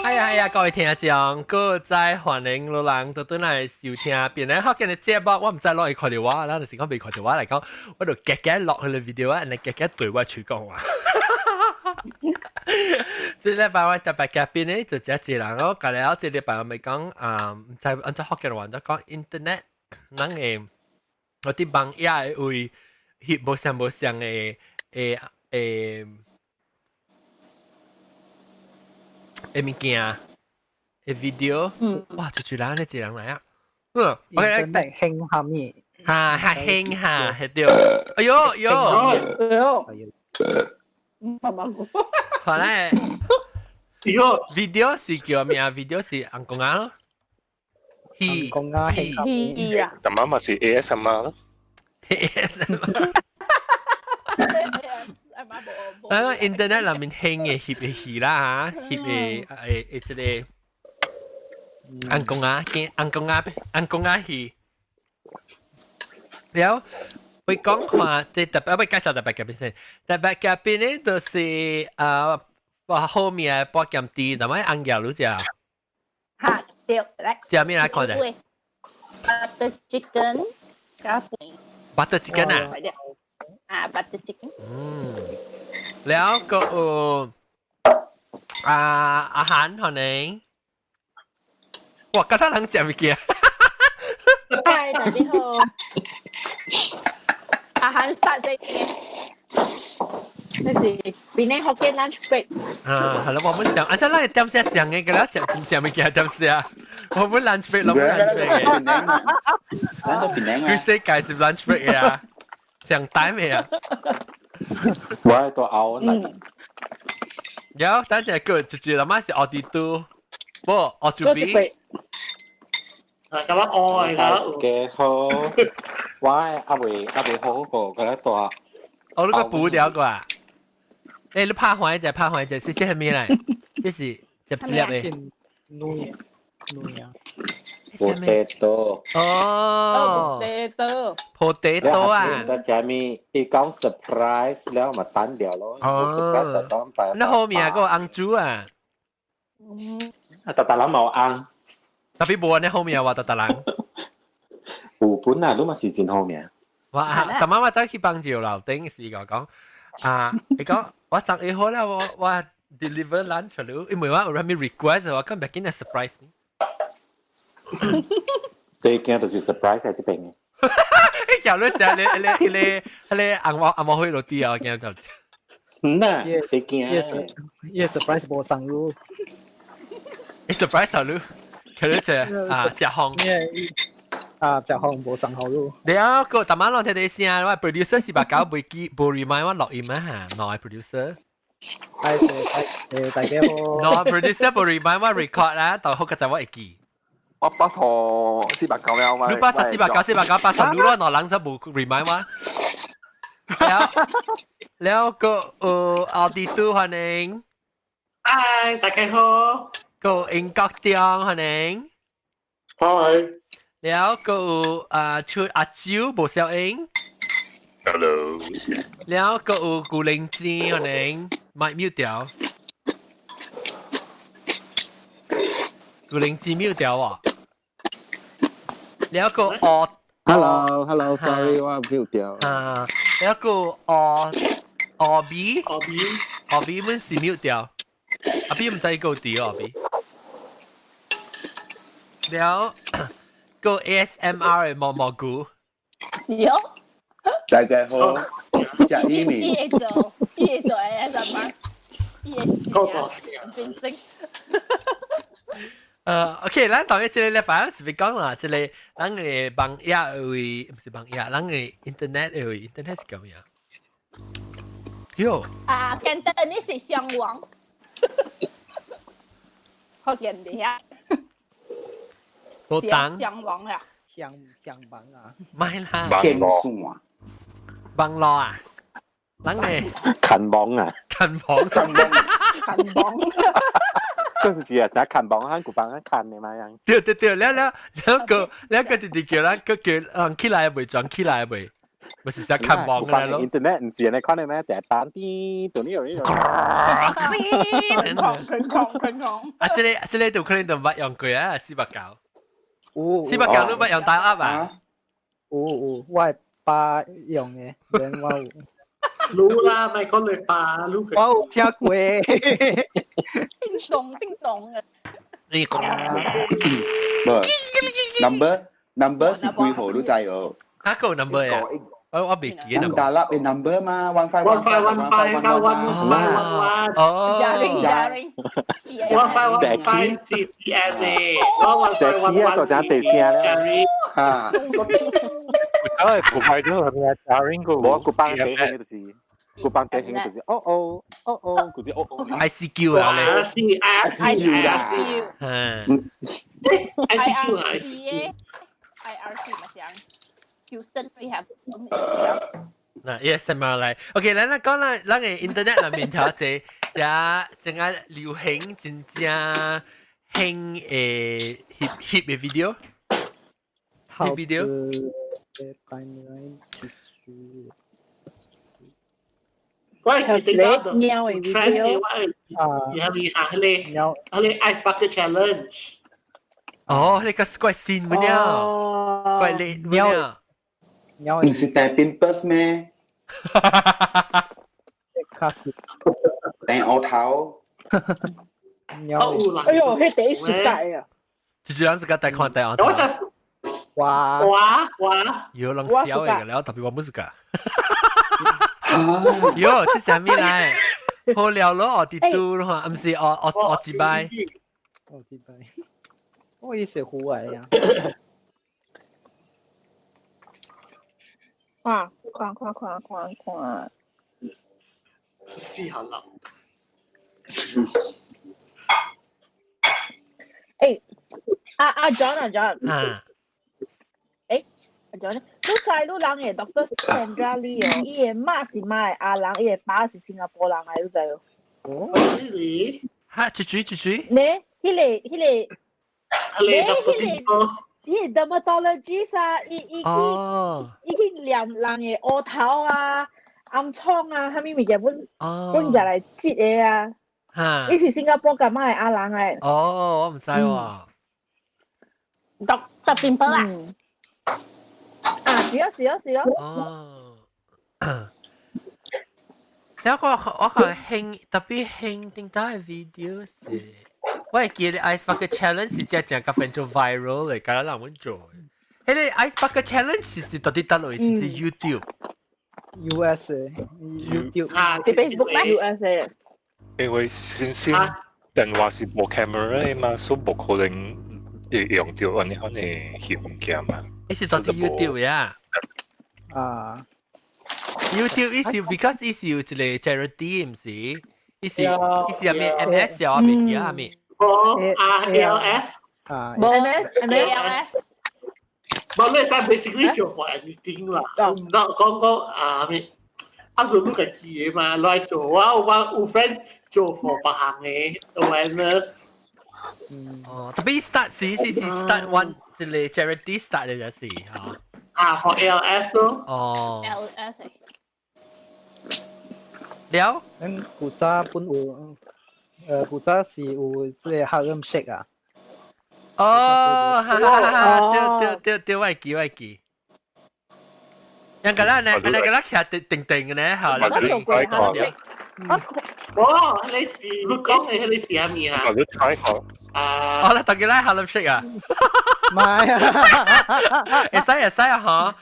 係啊係啊，各位聽眾，閣再歡迎老人倒轉來收聽。變咧福建的節目，我毋知攏會看著我，咱就是講袂看著我來講，我就夾夾落彼个 video 啊，按呢夾夾對我喙講話。這禮拜我特別嘉賓咧，就這一人咯。隔了這禮拜我咪講啊，毋知按怎福建話，就講 internet，咱的我佇網頁的位翕無相無相的的的的物件的 video，哇，就一人咧，一人來啊，嗯，OK，興蝦米？哈，較興哈，係對，哎喲喲，哎喲，媽媽好咧，video 是叫咩啊？video 是紅公仔咯，紅公仔戲戲啊，但媽嘛是 ASMR 咯，ASMR。啊，internet 內面興的翕的戲啦嚇，翕的誒誒這个紅公仔，見紅公仔紅公仔戲。了，會講話，這特別，我介紹特別嘉賓先。特別嘉賓呢，就是啊，哇，後面的播鹹豬，那麼紅葉你食？哈，對，來。食咩來看者？Butter chicken 加 Butter chicken 啊？啊，butter chicken。嗯，了個有啊阿韓可能，哇，剛才人食物件。嗨，大家好。阿韓殺這個，這是檳城福建 lunch break。啊，係咯，我們想，啊，這咱點寫上嘅，個了食食物件點寫啊？我們 lunch break，我們 lunch break 嘅。咱都檳城啊。佢世界是 lunch break 嘅啊，上台未啊？我喺度拗嚟。有，等陣個直接諗下是奧迪都，不，奧祖比。啊，咁樣愛啦。嘅好，我阿未阿未好過，佢喺度。哦，你個補掉個啊？欸，你拍橫一隻，拍橫一隻，是這係咩嚟？這是隻幾粒的？卵卵啊！Potato。哦。 Potato。 Potato 啊！這啥物？伊講 surprise 了嘛，單掉咯。哦。surprise 就當擺。那後面個紅豬啊？嗯。啊，逐逐人冇紅。特別無呢後面話逐逐人。有本啊，你嘛是真好命。哇！逐晚我走去幫照樓頂時個講啊，伊講我十一號啦，我我 deliver lunch 了，因為我有啥物 request，我講別緊 surprise 你。最驚就是 surprise 喺這邊嘅。你叫你食你你你你紅毛紅毛灰落地啊！我驚就。唔呐，最驚。伊 surprise 無送你。你 surprise 你，佢你食啊食風。啊，食風無送好你。了個逐晚攏聽到聲，我 producer 是把狗袂記無 remind 我錄音啊嚇，喏 producer。哎誒，大家好。喏 producer 無 remind 我 record 啦，但好個就我會記。我80四百九了嘛。你80四百九四百九八十六咯，喏人就無 remind 我。了了個奧迪都歡迎。嗨，大家好。個英國中歡迎。嗨。了個啊出阿蕉無小英。 Hello。了個有古靈精可能麥 mute 掉。古靈精 mute 掉啊！了個哦。 Hello，Hello，sorry，我 mute 掉。啊，了個哦哦 B 哦 B 哦 B 阮是 mute 掉。阿 B 毋知個佇哦 B。了個 ASMR 的毛毛菇。是哦。大家好，食伊麵。伊會做，伊會做 ASMR，伊會變聲。OK，咱當日這个禮拜是欲講啦，這个咱的網頁位，毋是網頁，咱的 internet 的位，internet 是叫咩啊？喲。啊，Cantonese 是上網。福建的遐。無當。上網啊。上上網啊。莫啦。天線。網絡啊。咱的。近網啊。近網。近網。近網。嗰陣時啊，成日近網喺古板喺近嘅嘛樣。對對對，了了兩個兩個弟弟叫咱個叫人起來未？轉起來未？咪是只看網嘅咯。 Internet 唔是人哋看你咩？第一單啲，到呢度呢度。狂狂狂狂！啊，這個就可能就捌用過啊，489。有489都捌用 dial up 啊？有有，我係爸用嘅，然我有。擼啦，咪講你爸擼佢。我有聽過。叮咚叮咚嘅。你無 number 是幾號你知哦？啊個 number 啊？我未記得。打粒嘅 number 嘛，one five one five one five one one one。哦。嘉玲嘉玲。 One five one five 是 P M 嘅，我 one five one one 多謝謝聲啦。啊。我係古派咗係咪啊？嘉玲個。無古幫地興就是，古幫地興就是，哦哦哦哦，嗰啲哦哦。 ICQ 啊你。 ICQ 啦。嗯。 ICQ 啊 IRC 咪講 Houston we have 嗱，yes 嘛嚟，OK，咱來講啦，咱嘅 internet 內面頭一個，這正啊流行真正興誒翕翕嘅 video，翕 video。我係記得貓嘅 video 啊，係咪啊？嗰個 Ice Bucket Challenge。哦，你個怪新不了，怪你不了。唔是帶 pimples 咩？帶額頭。哎呦，迄第一時代啊！就是咱自家帶看帶額頭。我就哇哇哇！有人笑嘅，然後特別我冇自家。喲，這啥物來？好了咯，學啲拄咯，唔是學學學一擺。學一擺。我伊是戶外呀。哇！看看看看看。試下啦。欸，阿 John 啊 John。啊。欸，阿 John，你知你人嘅 Doctor Sandra Lee 哦，伊嘅媽是馬來亞人，伊嘅爸是新加坡人來，你知哦？哦。哈，豬豬豬豬。呢，彼個。呢，彼個。伊 dermatologist 啊，伊伊去伊去量人嘅額頭啊、暗瘡啊，啥物物件，阮阮入來擠的啊。伊是新加坡佮馬來亞人來。哦，我毋知喎。讀特邊本啦。啊，是啊，是啊，是啊。哦。有個我個興特別興點解 video 是？我會記得 Ice Bucket Challenge 是真正甲變做 viral 嚟，甲咱人阮做。彼個 Ice Bucket Challenge 是到底佗落去？是 YouTube。 US YouTube 啊，佇 Facebook 咩？US 因為先先電話是無 camera 嘛，所以無可能會用到按呢款的翕物件嘛。伊是到底 YouTube 呀？啊。 YouTube 伊是 because 伊是有一個 charity 毋是？伊是伊是啥物 MS 啊？未記啊？啥物？哦，ALS 啊，MS ALS。無你使 basically 做 for anything 啦，唔得講講啊咩？啊，佢都家己的嘛，來做我我有 friend 做 for 別項的 awareness。哦，特別 start 是是是 start one 一個 charity start 的就是嚇。啊，for ALS 咯。哦。 ALS。了。咱古早本有，古早是有這個 Harlem Shake 啊。哦，哈哈哈！對對對對，我會記我會記。人個咱呢，人個咱徛定定嘅呢，嚇。我做過 Harlem Shake。哦，你是你講嘅你是啥物啊？你睇下。啊！哦，你大家來 Harlem Shake 啊？唔係啊，會使會使啊，嗬。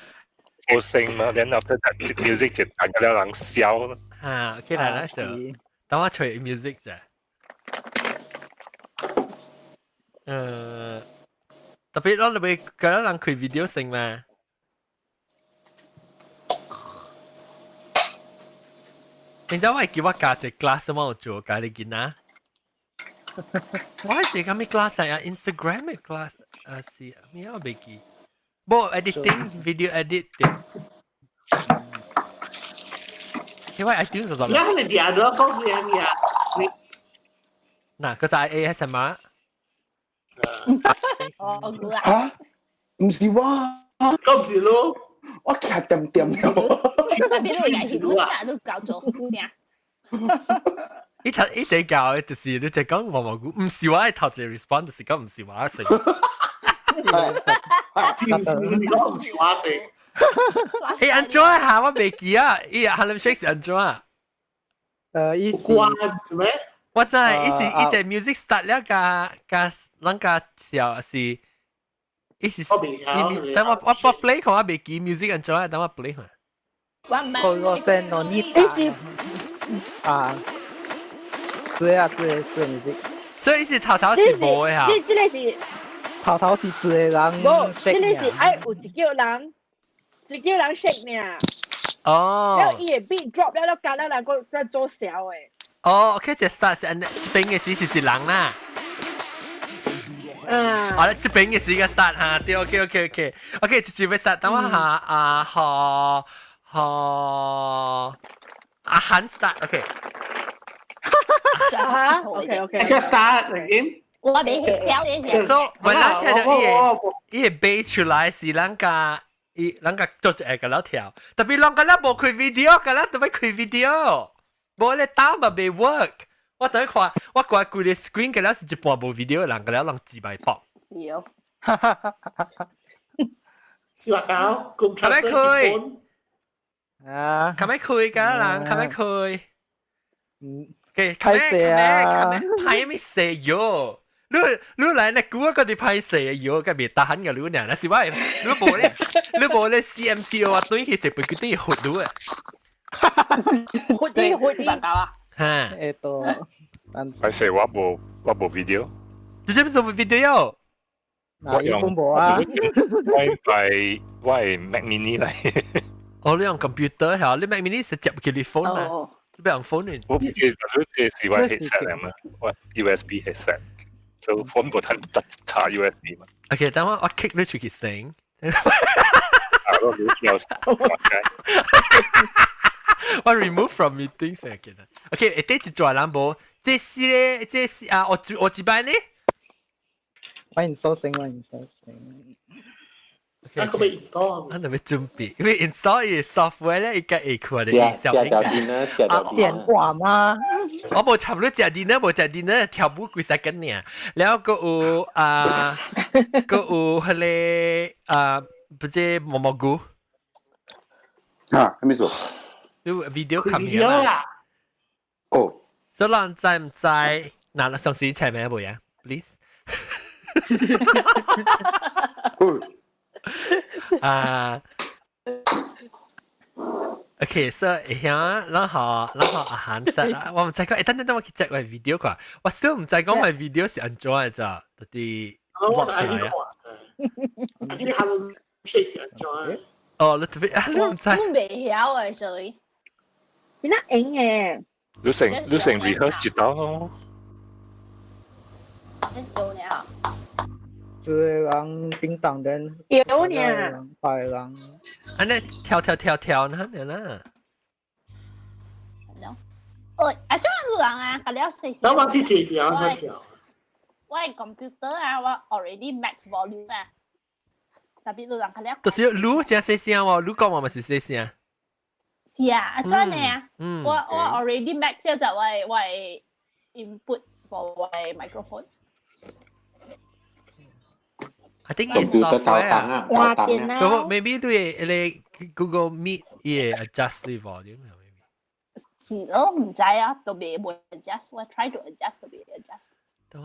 好聲嘛，然後 after music 就大家人笑。啊，OK 來來就，等我吹 music 啫。特別我你會覺得人開 video 先嘛？然之後我會叫我教一個 class 我做教你見啊。我係是咩 class 啊？Instagram 嘅 class 啊是咩我未記。無 editing video edit。因為 iTunes 就你係咪啲啊？講咩啊？嗱，個就係 A 係什麼？哦，嚇？唔是我，咁唔是咯？我徛點點了。邊度會戲啊？都搞做聲。伊頭伊地教的就是你就講毛毛菇，毋是我的頭一個 respond，就是講毋是我食。知唔知你講毋是我食？欸，按怎啊？我袂記啊！伊 Harlem Shake 是按怎啊？伊是關是咩？我知，伊是伊隻 music start 了，加加咱加笑是，伊是伊等我我 play 看我袂記 music 按怎啊？等我 play 看。我唔捌。個電腦你啊，對啊，對對 music。所以是頭頭是無的哈。這這個是頭頭是一個人。無，這個是愛有一叫人，一叫人 shake 爾。哦。了伊會 beat drop 了了加了人閣再做小的。哦，OK，這 start 是按呢，這邊嘅時是一人啦。啊。好啦，這邊嘅時個 start 哈，對，OK，OK，OK，OK，直接要 start，等我下啊，好，好，阿韓 start，OK。啊，OK，OK。 Just start again。我未表演先。所以，我咱聽到伊個伊個 bass 出來是咱家伊咱家做一個個了跳，特別人個了無開 video，個了特別開 video，無咧打嘛袂 work。我等下看，我看規個 screen 個了是一半無 video，人個了人自擺爆。是哦。四百九，咁較欲開？啊，較欲開個人，較欲開。嗯。嘅，較欲較欲較欲歹物勢喲。你你來那估個啲歹勢喲，個別打狠個你呢？那是我，你無咧，你無咧 CMCO 啊，對去一輩決定活你啊。活啲活啲。啊。哈。えっと，歹勢我無我無 video。你這邊做 video？我用無啊。我係我係 Mac Mini 嚟。哦，你用 computer 嚇？你 Mac Mini 是接佢你 phone 啊？你用 phone 嚟？我唔記得，這是我 headset 嚟嘛？我 USB headset。就 phone 無通插 USB 嘛。 OK，等我我 kick 你出去先。啊，我有我 remove from meeting 先記得。OK，第一做人無，這是咧，這是啊，我我一擺呢？歡迎收聲，歡迎收聲。啊，個未 install，我特別準備，因為 install 伊 software 咧，伊個會看的。食掉電呢，食掉電話嗎？我無插你食電呢，無食電呢，跳舞幾十個爾。了後閣有啊，閣有彼個啊，不知毛毛菇。啊，咩事？有 video 看啦。哦。所以人知毋知？嗱，上次請名無呀？Please。啊，OK，所以遐，然後然後阿韓說，我毋知講，欸，等等等，我去 check 我 video 看，我小毋知講我 video 是按怎的咋，到底錄出來啊？你係咪是按怎？哦，你特別啊，你毋知？我袂曉誒，所以你那用誒？你成你成 rehearse 一道咯。你做了。一個人叮當燈，有呢，別人，按呢跳跳跳跳，那呢啦。哦，啊，怎樣人啊？甲了細細。我去這條，我跳。我的 computer 啊，我 already max volume 啊。特別有人較了。就是你真細聲喎，你講話嘛是細聲。是啊，啊怎呢啊？我我 already max 咗就我我 input for 我 microphone。 I think it's software 啊，換電腦。不過 maybe 對你 Google Meet 也 adjust the volume maybe。是，我毋知啊，都未會 adjust，我 try to adjust 都未 adjust。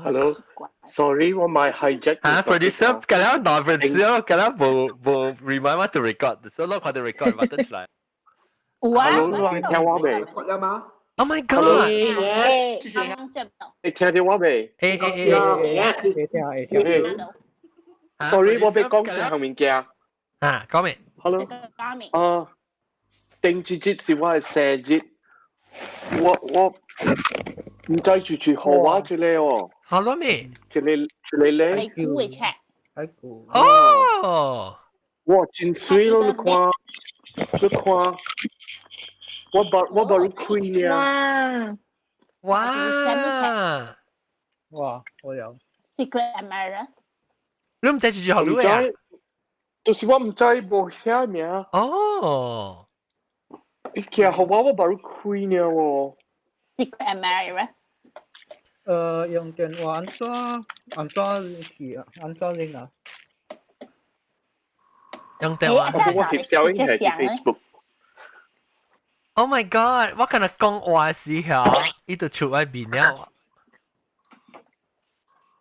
Hello，sorry，我咪 hijack。啊，producer，咁樣嗱，producer，咁樣無無 remind 我 to record，所以我看到 record 我得出來。有啊，Hello，你聽我未？Oh my god！你聽到我未？誒誒誒，會聽會聽。 Sorry，我欲講一項物件。啊，講咩？Hello。啊，頂一日是我的生日，我我毋知住住予我一個哦。好了未？一個一個咧。你估會 check？哦。哇，真媠咯！你看，你看，我無我無你開爾。哇！哇！我有。 Secret admirer。你毋知住住予你啊？就是我毋知無寫名。哦。伊寄予我，我無咧開呢喎。 Secret admirer。用電話按怎按怎去啊？按怎拎啊？用電話。我翕相應係 Facebook。 Oh my god！我今日講話時候，伊就出外面了。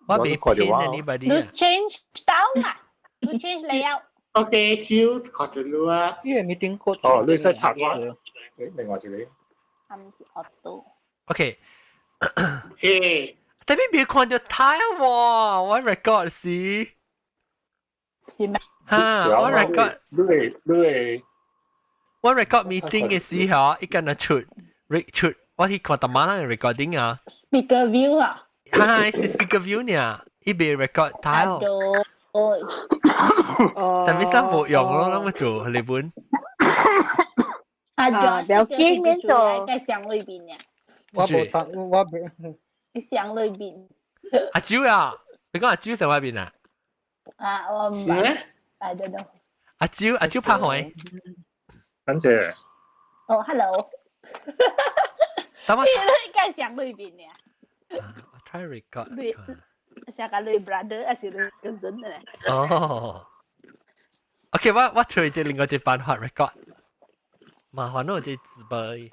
我未騙 anybody。你 change 到啦？你 change layout。 OK，照看到你啊。因為 meeting code。哦，你使插我。誒，另外一個。係咪是 auto？ OK。 OK。特別別看到 tile 喎，我 record 時。是咩？嚇！我 record。你會你會。我 record meeting 嘅時候，伊敢若出出，我去看逐晚人 recording 啊。 Speaker view 啊。哈，是 speaker view 呢，伊未 record tile。但係三冇用咯，諗做你本。啊，不要緊，免做。喺箱裏邊呢。我冇睇，我未。喺箱裏邊。阿蕉啊，你講阿蕉上外邊啊？啊，我唔係。I don't know。阿蕉，阿蕉拍開。等姐。哦，hello。等我。你喺箱裏邊呢？我 try record。寫個你 brother 還是你 cousin 咧？哦。OK，我找一個另外一個辦法 record。麻煩咯，這自備。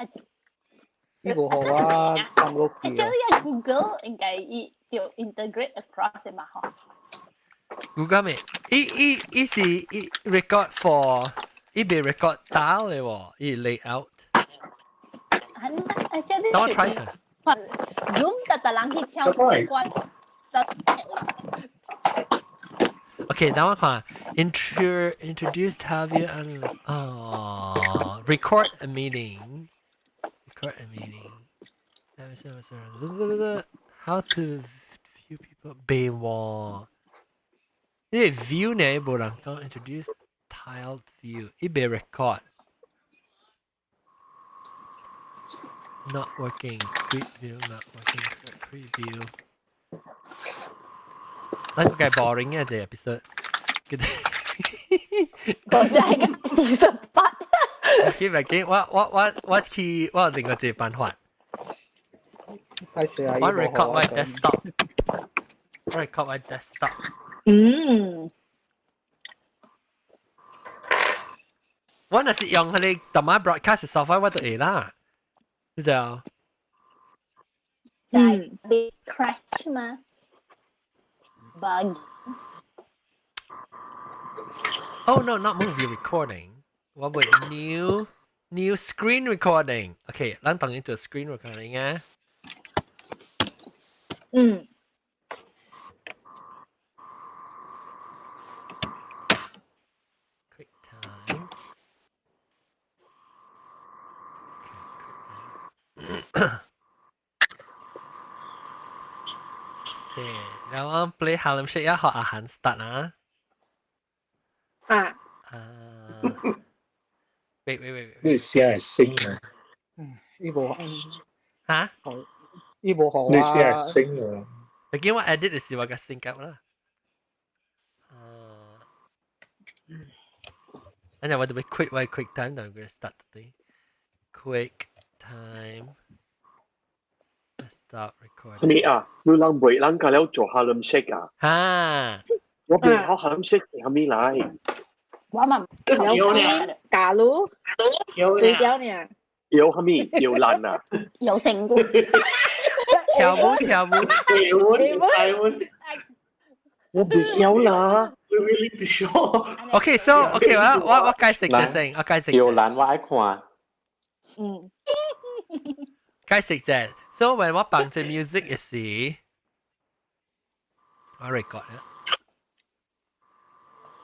呢個好啊，download 。Actually， Google 應該伊就 integrate across 的嘛，嗬。 Google 咩？伊伊伊是伊 record for 伊未 record 打咧喎，伊 layout。 Actually，等我 try 下。 Zoom 特特人去敲關。 OK，等我看。Introduce Tavia and oh, record a meeting. Record a meeting. How to view people 別喎。呢個 view 呢，無人講 introduce tiled view，伊未 record。Not working. Grid view not working. Preview. 咱個 boring 嘅這 episode。我就係個28。去咪記，我去，我有另外一個辦法。我 record 我 desktop。我 record 我 desktop。我若是用彼個逐晚 broadcast software，我就會啦。你知啊？在被 crash 嗎？Bug。 Oh no, not movie recording. What with new screen recording? Okay, 咱當然做 screen recording 啊。QuickTime. Okay, QuickTime. 然後 play Harlem Shake 一學阿韓 start 啊。啊。啊。Wait, wait, wait, wait. 你寫係聲啊？呢部嚇？呢部好啊。你寫係聲啊？你叫我 edit 嘅時候，我個性格啦。啊。and 我就會 quick 我 quick time 就會 start 啲 quick time。Start recording。咩啊？你人袂人家了做 Harlem Shake 啊？哈！我未曉 Harlem Shake 是啥物來？我嘛有呢，假如對掉呢？有啥物？有爛啊？有成功。跳舞跳舞。台灣台灣。我未曉啦。 Okay, so okay，我解釋一先，我解釋。有爛我愛看。解釋啫。So when 我放這 music 嘅時，我 record 啊，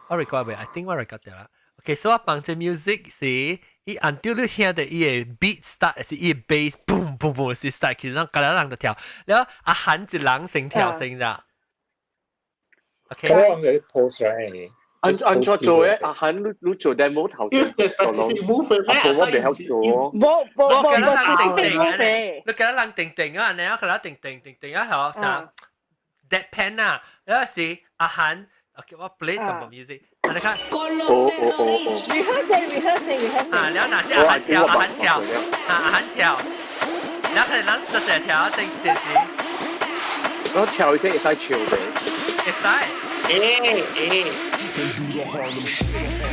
我 record 未？I think 我 record 掉啦。Okay, so 我放這 music 時，伊按掉你聽到伊個 beat start，是伊個 bass boom boom boom 是 start，其實咱個人就跳，然後阿韓一人先跳先咋。OK。我嘅 post 嚟。按按怎做嘅？阿韓你你做 demo 頭先做咯。阿婆我未曉做。冇冇冇，冇人定定冇你記得人定定啊，你啊，佢定定定定啊，嗬，啥 deadpan 啊，有時阿韓，OK，我 play 淡薄 music，你看。哦哦哦哦。 rehearse rehearse rehearse。啊，了那只阿漢跳，阿漢跳，啊阿漢跳，然後咱就只跳正正是。我跳一聲會使跳嘅。會使。誒誒。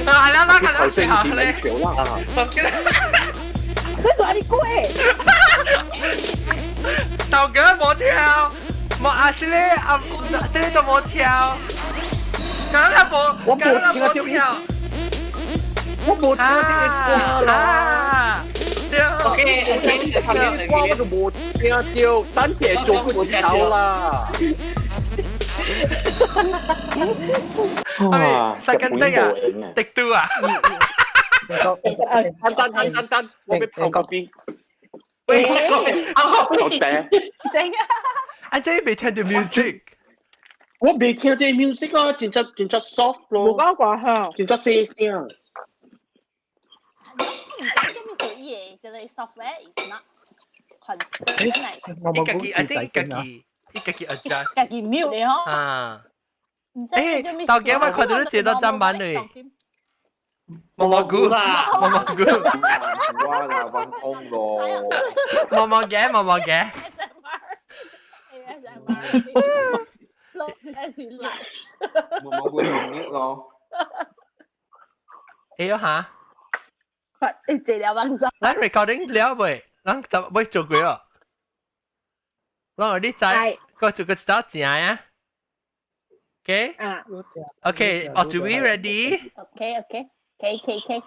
啊，啦啦啦，頭先點跳啦？所以話你過。豆哥冇跳，冇阿這個阿這個都冇跳，剛才冇，我冇聽到，我冇聽到這個歌啦。對，OK OK，這個歌我都冇聽到，等下做過跳啦。哇！細根的啊，滴嘟啊！等等等等等，我要跑嗰邊。喂，好嗲。正啊！啊，這未聽到 music。我未聽到 music 啊，真正真正 soft 咯。冇講過嚇。真正細聲。唔知做咩事嘢，這個 software is not 真係。伊家己，I think 家己，伊家己 adjust。家己 mute 你嗬。啊。誒，頭幾我看到你坐到砧板裏。毛毛菇啦，毛毛菇。我啦，揾工咯。毛毛嘅，毛毛嘅。 ASMR。毛毛菇用 mute 咯。哎喲嚇！你坐了幫手。咱 recording 了未？咱就未做過哦。咱你知，個做個知道正啊。Okay? 啊。 Okay, are we ready? Okay, okay. K K K.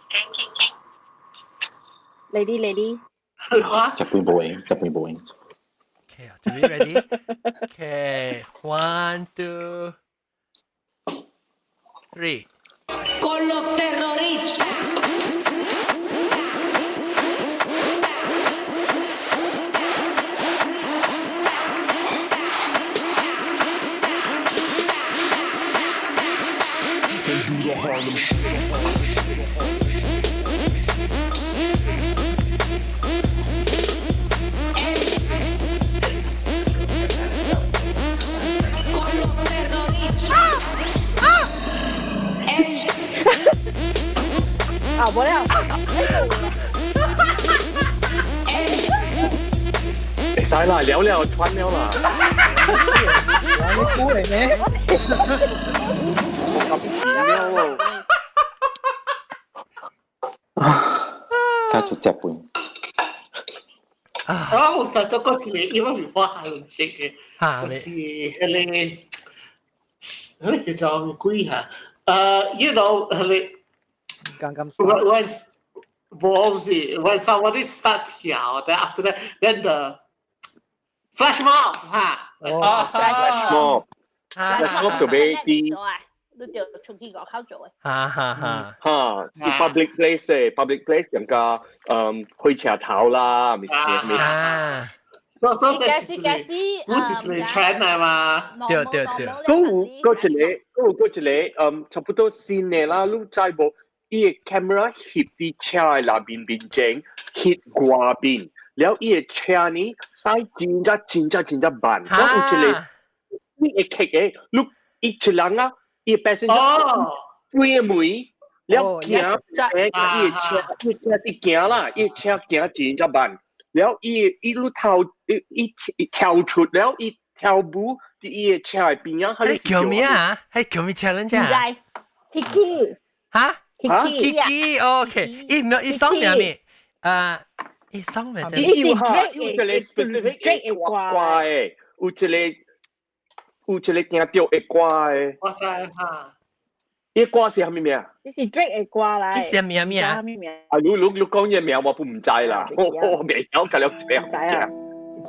Lady, lady. 食半無閒，食半無閒。 Okay, are we ready? Okay, one, two, three. Con los terroristas. 啊，無了。會使啦，了了穿了啦。你估嚟咩？我咁了咯。繼續食飯。啊！我實都嗰次因為 before 下龍食嘅，就是迄個，迄個叫做鬼嚇？迄個。剛剛 When 無是 when somebody start 跳，then after that then the flash mob 嚇。 flash mob。flash mob 就俾啲。你就出去外口做嘅。哈哈哈！嚇，啲 public place 嘅 public place 人家開車頭啦，咪是咪？啊！所所以是是我就是 trend 嚟嘛。對對對。嗰有嗰一個，嗰有嗰一個，差不多新嘅啦，你知無？伊個 camera 翕佇車的內面面前，翕外面，了伊個車呢，駛真正真正真正慢。我有一個，你會客的，你伊一人啊，伊 passenger 關門，了行，伊個車，伊車佇行啦，伊車行真正慢，了伊伊路頭，伊伊跳出了，伊跳舞佇伊個車的邊仔。係叫咩啊？係叫咩 challenge 啊？Kiki。嚇？ Kiki Kiki，OK，伊唔伊雙名咩？啊，伊雙名。伊有哈，有一個 specific 的歌的，有一個有一個聽到會歌的。我知哈。伊歌是啥物名？你是 Drake 的歌來。伊是咩名啊？啊，你你你講伊名我唔知啦，我我未曉，甲了一個物件。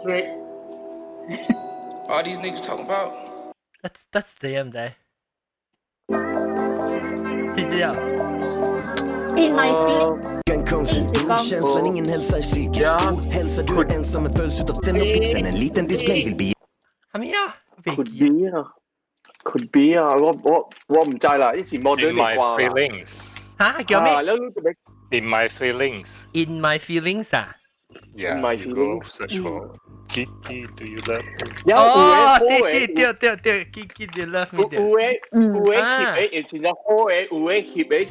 Drake。 All these niggas talking about. That's 這樣唔知。是這樣。 In my feelings. Känslan, ingen hälsa är psykisk ohälsa. Du är ensam med följs utav tenn och pixeln. En liten display vill bli 係咪啊？Could be 啊，could be 啊，我我我唔知啦，呢是 modern In my 嘅歌。 feelings。嚇叫咩？ In my feelings。 In my feelings 啊？ Yeah, My you go feelings. search for Kiki, do you love me? 哦，有的對對對對對，Kiki do you love me 有有的有的翕的會真正好的，有的翕的是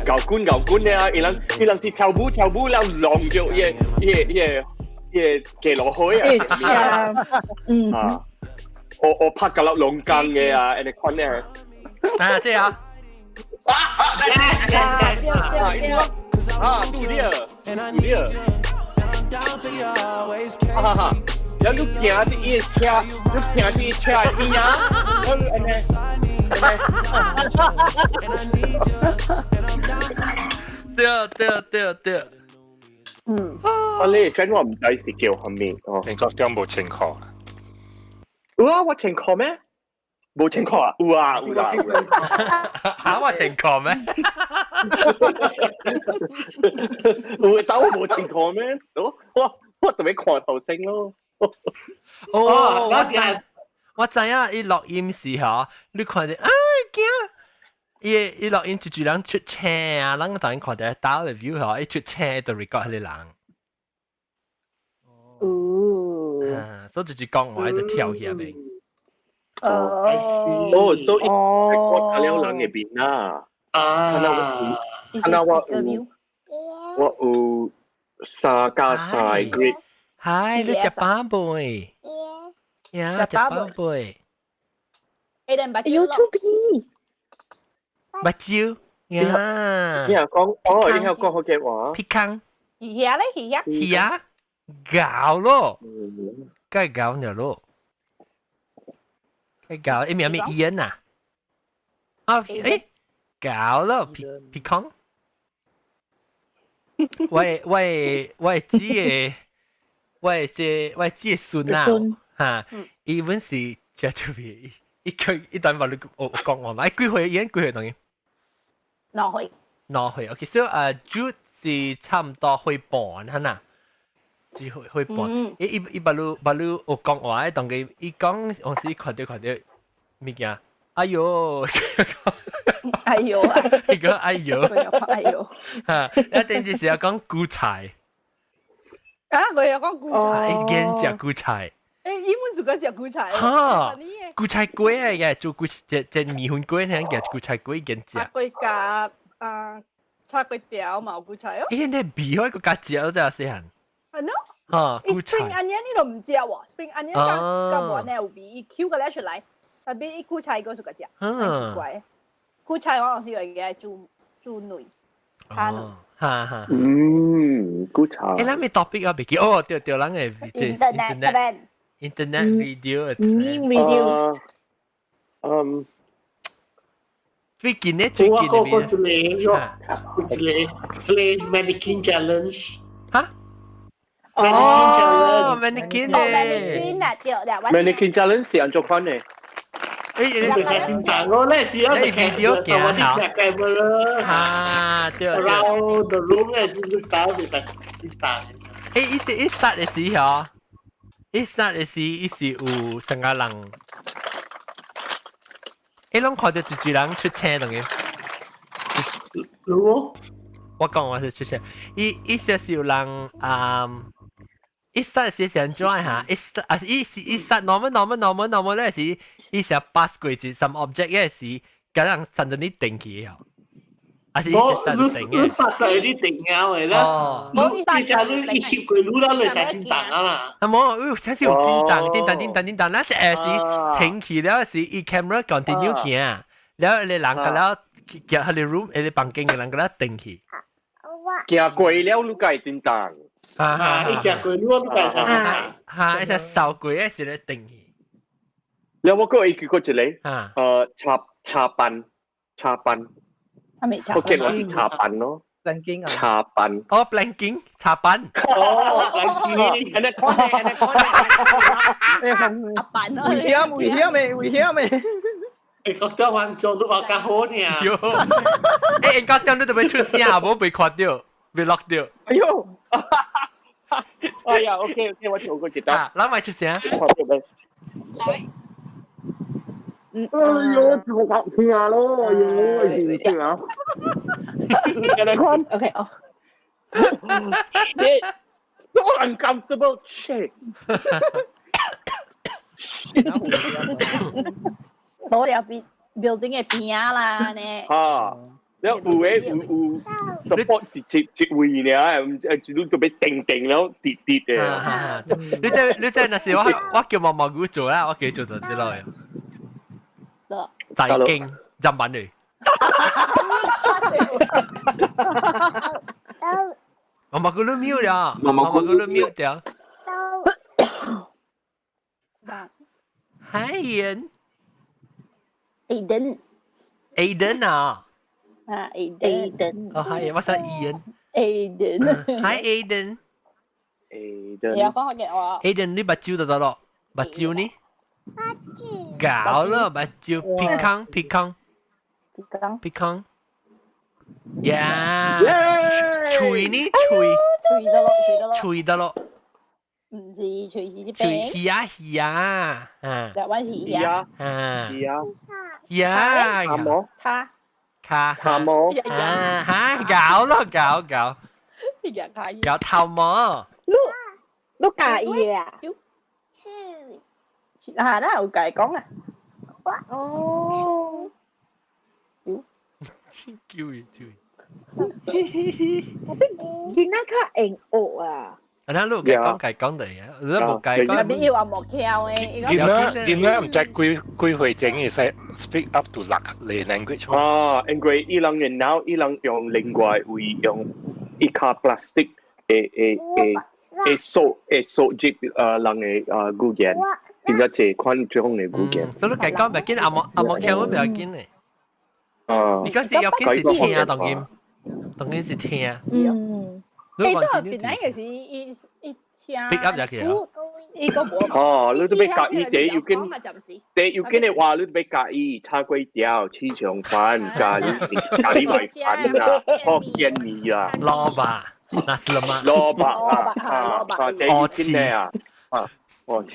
舊官舊官的啊！伊人伊人是跳舞跳舞了，弄著伊個伊個伊個伊個記落去啊！嗯啊，我我拍個粒龍羹的啊，按呢款的。啊，這啊。啊啊，對了，對了。哈哈哈！然後你行佇伊的車，你行佇伊車的邊啊，然後按呢，按呢。對對對對。嗯。啊，你真我毋知是叫啥物哦。你覺得無清楚？有啊，我清楚咩？無清楚啊？有啊，有啊。嚇我清楚咩？有但我無清楚咩？我我我特別看頭先咯。哦，我知，我知影伊錄音時吼，你看著啊驚，伊伊錄音就一人出聲啊，咱當然看著打 review 吼，伊出聲就 record 彼個人。哦。啊，所以就是講話就跳起來邊。哦。哦，所以我睇了人的面啦。啊。啊，我有我有3加3 grade。係，你食飽未？呀，食飽未？ YouTube。目睭呀。你係講哦，你係講福建話。皮康。魚蝦咧，魚蝦。魚蝦，搞咯，該搞了咯，該搞，伊名咩伊恩啊？啊，誒，搞咯，皮皮康。我我我姊的，我這我姊的孫啊，嚇，伊本是食出面，伊佢伊等話你我講我嘛，幾歲？伊幾歲當然？ 2歲。 2歲，OK，所以啊，Jude 是差唔多歲半，係呐？是歲歲半，伊伊伊捌你捌你學講話，當佢伊講，有時看著看著物件，哎喲，哎喲啊！伊講哎喲，哎喲，嚇！一定就是要講韭菜。啊，我有講韭菜。伊見食韭菜。誒，伊本是講食韭菜。嚇！韭菜粿嚟嘅，做韭這這麵粉粿，聽叫韭菜粿見食。粿夾啊，炒粿條嘛有韭菜哦。伊那味好個加食，我真係細漢。係喏。嚇！韭菜。 Spring onion 你都唔食喎，spring onion 加加無呢有味，伊 Q 個咧出來，特別伊韭菜個是個食，奇怪。韭菜我有時會嘅煮煮卵，炒卵。哈哈。嗯，韭菜。誒，咱咩 topic 啊？袂記哦，對對，咱個 internet internet video。 Meme videos。嗯。最近呢？最近我個一個喲，有一個 play mannequin challenge。嚇？哦，mannequin 哦，mannequin 啊，對啦。 mannequin challenge 是按怎款呢？誒，你係點我咧是一個 video 鏡頭 camera 啊，對 around the room 咧是打就係點誒，伊伊 start 的時候，伊 start 的時，伊是有三個人，伊攏看著一一人出聲當嘅。我講我是出聲，伊伊說是有人啊。伊 start 是是按怎嚇？伊 start 啊，伊是伊 start normal normal normal normal 咧是，伊是 pass 過一 some object 嘅是，共人 suddenly 定起哦。啊是伊是定嘅。你殺到你定了的啦。你你啥你一翕過你啦，你才叮當啊嘛。啊無，有才是有叮當叮當叮當叮當，咱一下是停起了是伊 camera continue 行，了個人個了行彼個 room，彼個房間的人個了定去。行過了你才會叮當。啊！伊行過你我都該使。哈！伊只掃過的時咧定去。了我閣會記過一個，啊，插插班，插班。係咪我見我是插班咯。 planking 啊。插班。哦，planking 插班。哦，planking。按呢款的，按呢款的。阿班咯。危險危險的，危險的。欸，國家環境都話較好呢。喲，欸，國家你都欲出聲，無被看著，被錄著。哎喲！哎呀，OK OK，我做過一單。咱咪出聲。 Sorry。哎呦，頭殼痛咯，哎呦，痛啊！ OK 哦。你 So uncomfortable shit。冇了邊 building 嘅邊啊啦呢。啊，了有嘅有有 support 是一一位爾，誒，一路就欲定定了跌跌嘅。你這若是我叫毛毛菇做啦，我叫做就啲落去。在經日文嚟。毛毛菇你 mute 了，毛毛菇你 mute 掉。Hi Ian。 Aiden。 Aiden 啊。啊，Aiden。哦，係，我想 Ian。 Aiden。 Hi Aiden。 Aiden。你有講學嘅我。 Aiden，你目睭就得咯，目睭呢？搞了，目睭鼻孔鼻孔。鼻孔。鼻孔。呀！喙呢？喙。喙得咯，喙得咯。喙得咯。唔是喙是隻喙耳啊耳啊，啊。台灣是耳啊。啊。耳啊。耳啊。卡毛。卡。卡。卡毛。啊嚇！搞咯搞搞。搞頭毛。你你介意啊？啊，那有解講啊。哦。叫伊叫伊。我比囡仔較會學啊。啊，那你有解講解講的呀？你無解講。邊要話莫巧嘅？囡仔毋知幾幾歲前會使 speak up to 六個 language。啊，因為伊人嘅腦，伊人用另外位用一卡 plastic 會會會會收會收入人嘅語言，真正這款種嘅語言。所以你解講袂緊，阿莫阿莫巧我袂緊咧。啊！你嗰時要緊是聽，當然當然是聽。嗯。你都本來就是伊伊聽。 pick up 就去啊。伊個無。哦，你都欲教伊第要緊，第要緊的話，你都欲教伊炒粿條、炒腸粉、咖喱咖喱米粉啊、福建麵啊。蘿蔔，那是了嗎？蘿蔔啊啊啊！第要緊的啊啊！哦，特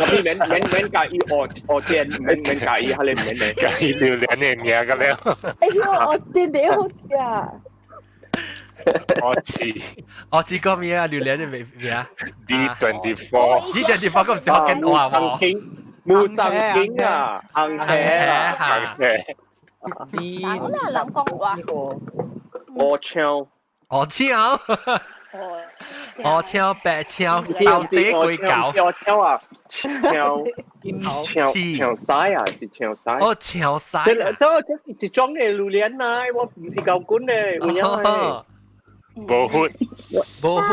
別免免免介意學學煎，免免介意，係你免免介意榴蓮的名個了。哎呦，學煎的好食。我知，我知個咩啊？榴蓮的名名 D24。 D24 個唔是福建話喎。木生經啊，紅茄啊，紅茄。我哪人講話？我唱。我唱。我唱白唱，到底鬼搞？我唱啊，唱唱唱西啊，是唱西。哦，唱西。這這是一種的榴蓮啊，我唔是舊管的，有影的。無血，無血，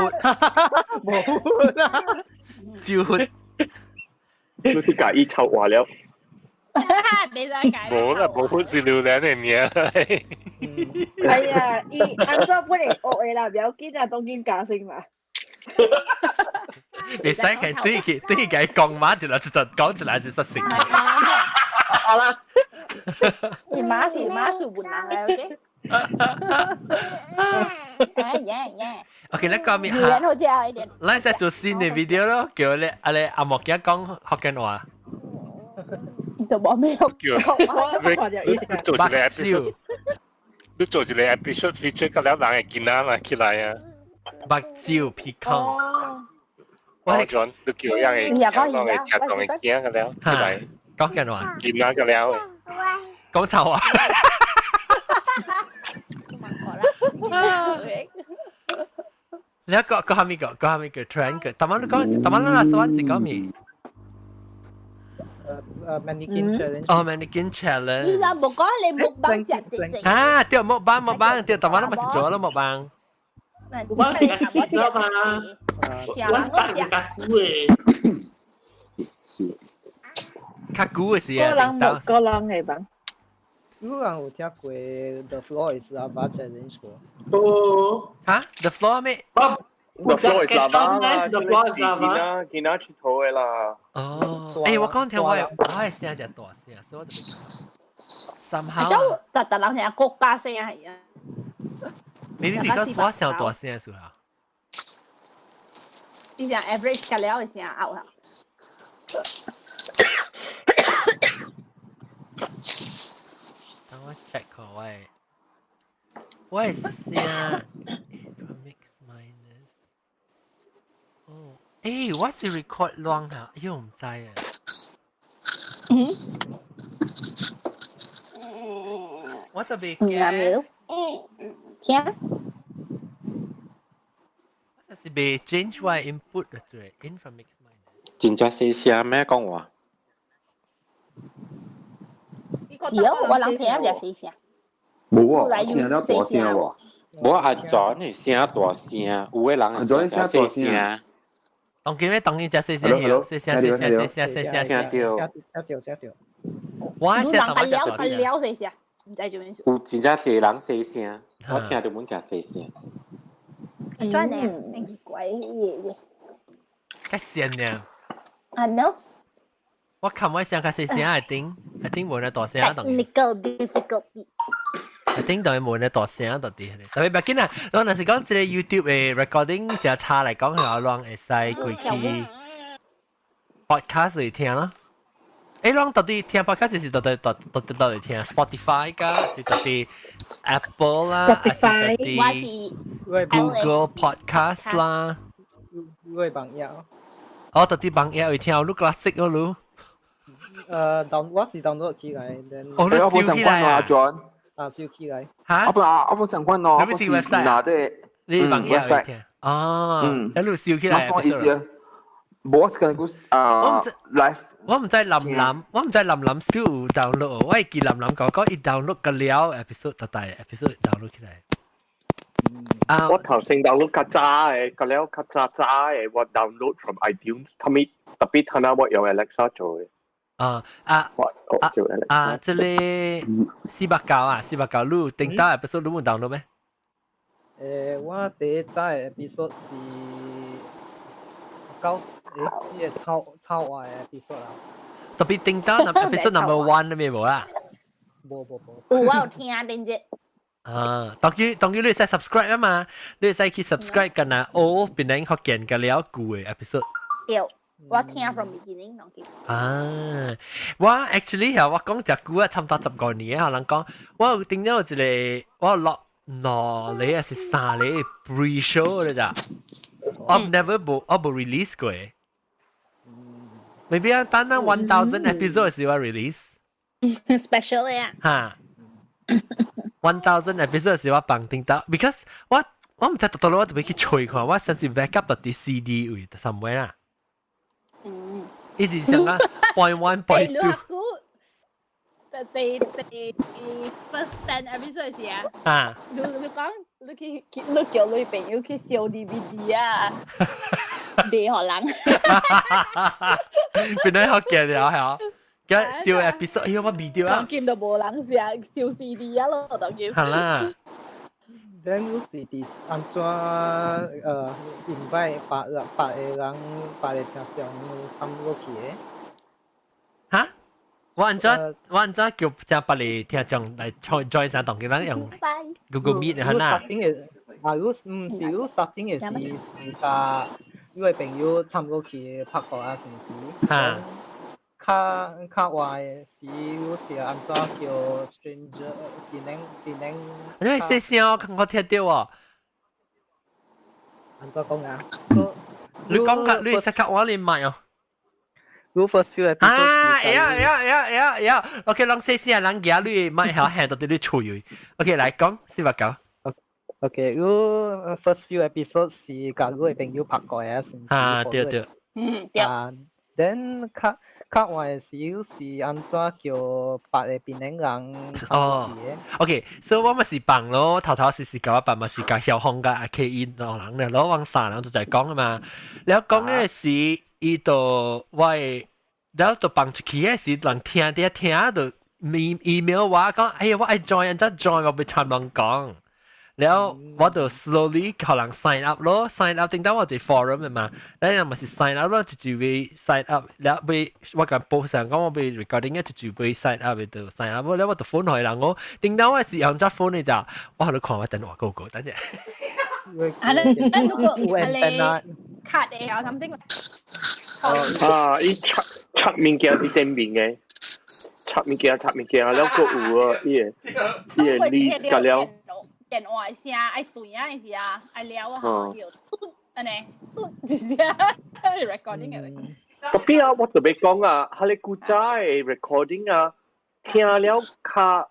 無血啊！招血，你去介意臭話了。袂使解。無啦，無血是榴蓮的名。哎呀，伊按怎本來學的啦，不要緊啊，當緊加薪嘛。袂使佢對佢對佢講話一來就講一來就失成。好啦。伊馬是馬是文人來，OK。哎呀呀！OK，你講咩？榴蓮好食一點。咱再做新的 video 咯，叫你阿你阿莫仔講福建話。伊都無咩叫。你做一個 episode，你做一個 episode feature 個了人會囡仔嘛起來啊。目睭鼻孔。我講你叫人會講會聽講會驚個了起來。講緊話。囡仔個了。講臭話。你講講下咪個，講下咪個 trend 個，頭晚你講，頭晚你那時陣是講咩？ Mannequin challenge。哦，mannequin challenge。你若無講你木板食正正。啊，對木板木板，對，頭晚你咪是做了木板。木板是食了嘛？我食較久的。較久的時啊。個人木個人的吧。有人有聽過 The Floor is Lava challenge 過？哦。嚇？The Floor 咩？The Floor is Lava 啦，The Floor is Lava，囡仔佚佗的啦。哦。欸，我講聽我我的聲真大聲，所以我就三下。就逐逐人聲國家聲係啊。你你講我聲大聲是啦？你講 average 個了的聲拗啊。等我 check 下我的我的聲。誒，我是 record 亂嚇，又唔知啊。嗯。我特別驚。聽。我是被 change 我 input 嘅做，in from mix mind。真正細聲咩講話？是哦，我人聽就細聲。冇啊，聽到大聲喎。無阿 John 的聲大聲，有的人阿 John 聲大聲。當今咩？當今只細聲，細聲細聲細聲細聲。聽到。聽到聽到。我聲大了了細聲，唔知做咩事。有真正濟人細聲，我聽到滿真細聲。轉呢？真奇怪嘢。較線呢？啊 no！我琴我聲較細聲，I think I think 無那大聲。 Technical difficulty。 I think 就係無那大聲到底。特別別緊啊！我若是講這個 YouTube 的 recording 真差來講，係我攏會使過去 podcast 嚟聽咯。誒，攏到底聽 podcast 是到底到到底到底聽 Spotify 㗎，是到底 Apple 啦，還是到底 Google Podcast 啦？我網頁。哦，到底網頁會聽，你 classic 哦，你。當我是 download 起來，哦，你燒起來啊？啊，燒起來。嚇？我本我本上關咯，你是 website 拿的。你網頁會聽？哦，你燒起來。我意思，冇我跟你講啊，live。我唔知林林，我唔知林林 still 有 download，我會記林林講講伊 download 個了 episode 特大 episode download 起來。啊！我頭先 download 較早嘅，個了較早早嘅，我 download from iTunes，他咪特別睇下我用 Alexa 做嘅。啊啊啊啊！這個490啊，490，你頂到 episode 你冇 download 咩？誒，我第一早嘅 episode 是九誒，呢個超超壞嘅 episode 啦。特別頂到 episode number one 都未冇啦。冇冇冇。有我有聽頂隻。啊，當佢當佢你使 subscribe 啊嘛，你使去 subscribe กัน啊，all 變成學見嘅了舊嘅 episode。對，我聽 from beginning 攏記。啊，我 actually 係我講隻久啊，差唔多10個年啊，人講我頂咗一個我落兩個還是三個 pre show 嚟咋，我 never 冇我冇 release 過。Maybe 啊，等等 1000 episode 時我 release。 Special 嘅啊。嚇！1000 episode 時我放定到，because 我我唔知到到我特別去吹看，我甚至 backup 到啲 CD 位 somewhere 啦。嗯。意思上啊，point one point two。第第 first 10 episode 時啊，啊，你你講你去你叫你朋友去燒 DVD 啊，賣予人。變咗學見了係嘅燒 episode，哎呀我未掉啊！見到無人食燒 CD 啊咯，當見。係啦。 Then 你是佇按怎invite 別人別個人別個聽眾參與去的？嚇？我按怎我按怎叫請別個聽眾來 join join 啥當佢咱用 Google Meet 係啦。啊，你唔是你 starting 的是是甲你的朋友參與去拍過啊，是毋是？嚇。較較壞的是你是按怎叫 stranger 電影電影？因為細聲我我聽到哦。按怎講啊？你講較你識較我你麥哦。你 first few episode 啊，會啊會啊會啊會啊會啊，OK，攏細聲人行你麥曉響到佇你喙。OK，來講490。 OK，你 first few episode 是共你的朋友拍過啊，是毋是？啊，對對。嗯，對。啊，then 較較壞是是按怎叫別個檳城人？哦，OK，所以我咪是放咯，頭頭是是甲我辦嘛是甲曉峰甲阿 K 因兩人咧，攞往三人就在講啊嘛。了講嘅是伊就我的，了就放出去嘅時，人聽啲聽就 email 我講，哎呀，我愛 join，按怎 join 我欲參人講。了我就 slowly 予人 sign up 咯，sign up 頂到我一 forum 嘅嘛，了人咪是 sign up 咯，就就會 sign up，了欲我共報上講我欲 recording 嘅就就欲 sign up 就 sign up，了我就 phone 予人我，頂到我是用隻 phone 嘅咋，我喺度看我電話個個，等陣。啊，你你如果你卡的啊 something。啊，伊插插物件佇頂面嘅，插物件插物件，了閣有啊，伊個伊個 leads 甲了。電話聲愛斷啊，是啊，愛了啊，叫嘟，按呢嘟一聲。recording 嘅。 Tapi 啊，我特別講啊，哈你古早嘅 recording 啊，聽了較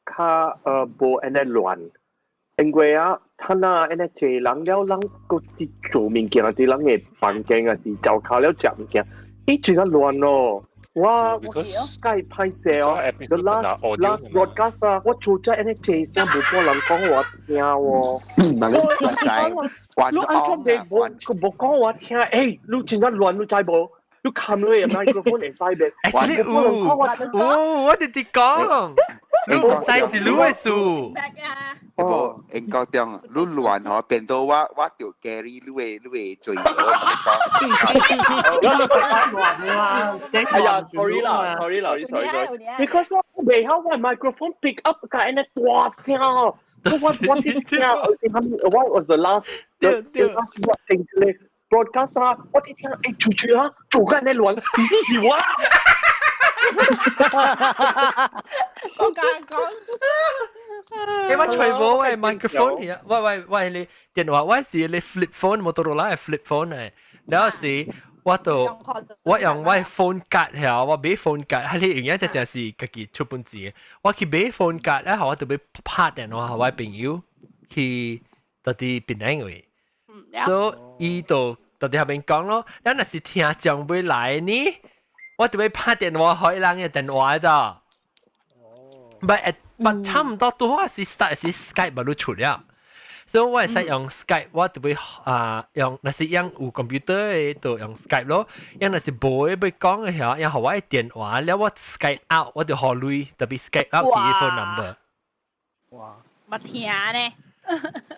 較無按呢亂，因為啊，他那按呢濟人了，人閣佇做物件，佇人嘅房間啊，是灶跤了食物件，伊真啊亂咯。我我介歹勢哦，the last broadcast 啊，我做咗按呢濟聲無半人講我聽喎。唔係你唔知，還你按怎袂無無講我聽？欸，你真啊亂，你知無？你冚落去 microphone 會使袂？ Actually 有有，我直直講，你唔知是你的事。無，應該中，你亂嗬，變到我就 carry 你的罪我講。你亂啦！哎呀，sorry 啦，sorry 啦，sorry sorry。Because 我袂曉我 microphone pick up 個按呢大聲。我聽聽，what was the last what thing 咧？broadcast 啊，我聽聽，欸，出去啊，做緊你亂，其實是我。我講講。欸，我揣無我 microphone 去啊，喂喂喂，你電話我是你 flip phone，Motorola 嘅 flip phone 嚟，了時我就我用我 phone 卡嚇，我買 phone 卡，係你用一隻就是家己出本錢，我去買 phone 卡咧，我就欲拍電話予我朋友去到佇檳城位。所以伊就到佇下面講咯，咱若是聽眾欲來呢，我就欲拍電話予人嘅電話咋。But 差唔多拄好是 start 是 Skype 嘛，你出了，所以我會使用 Skype，我就欲啊用，若是用有 computer 嘅就用 Skype 咯，用若是無嘅欲講嘅時候，用予我嘅電話，了我 Skype out，我就予鐳，特別 Skype out 去 phone number。哇！冇聽呢。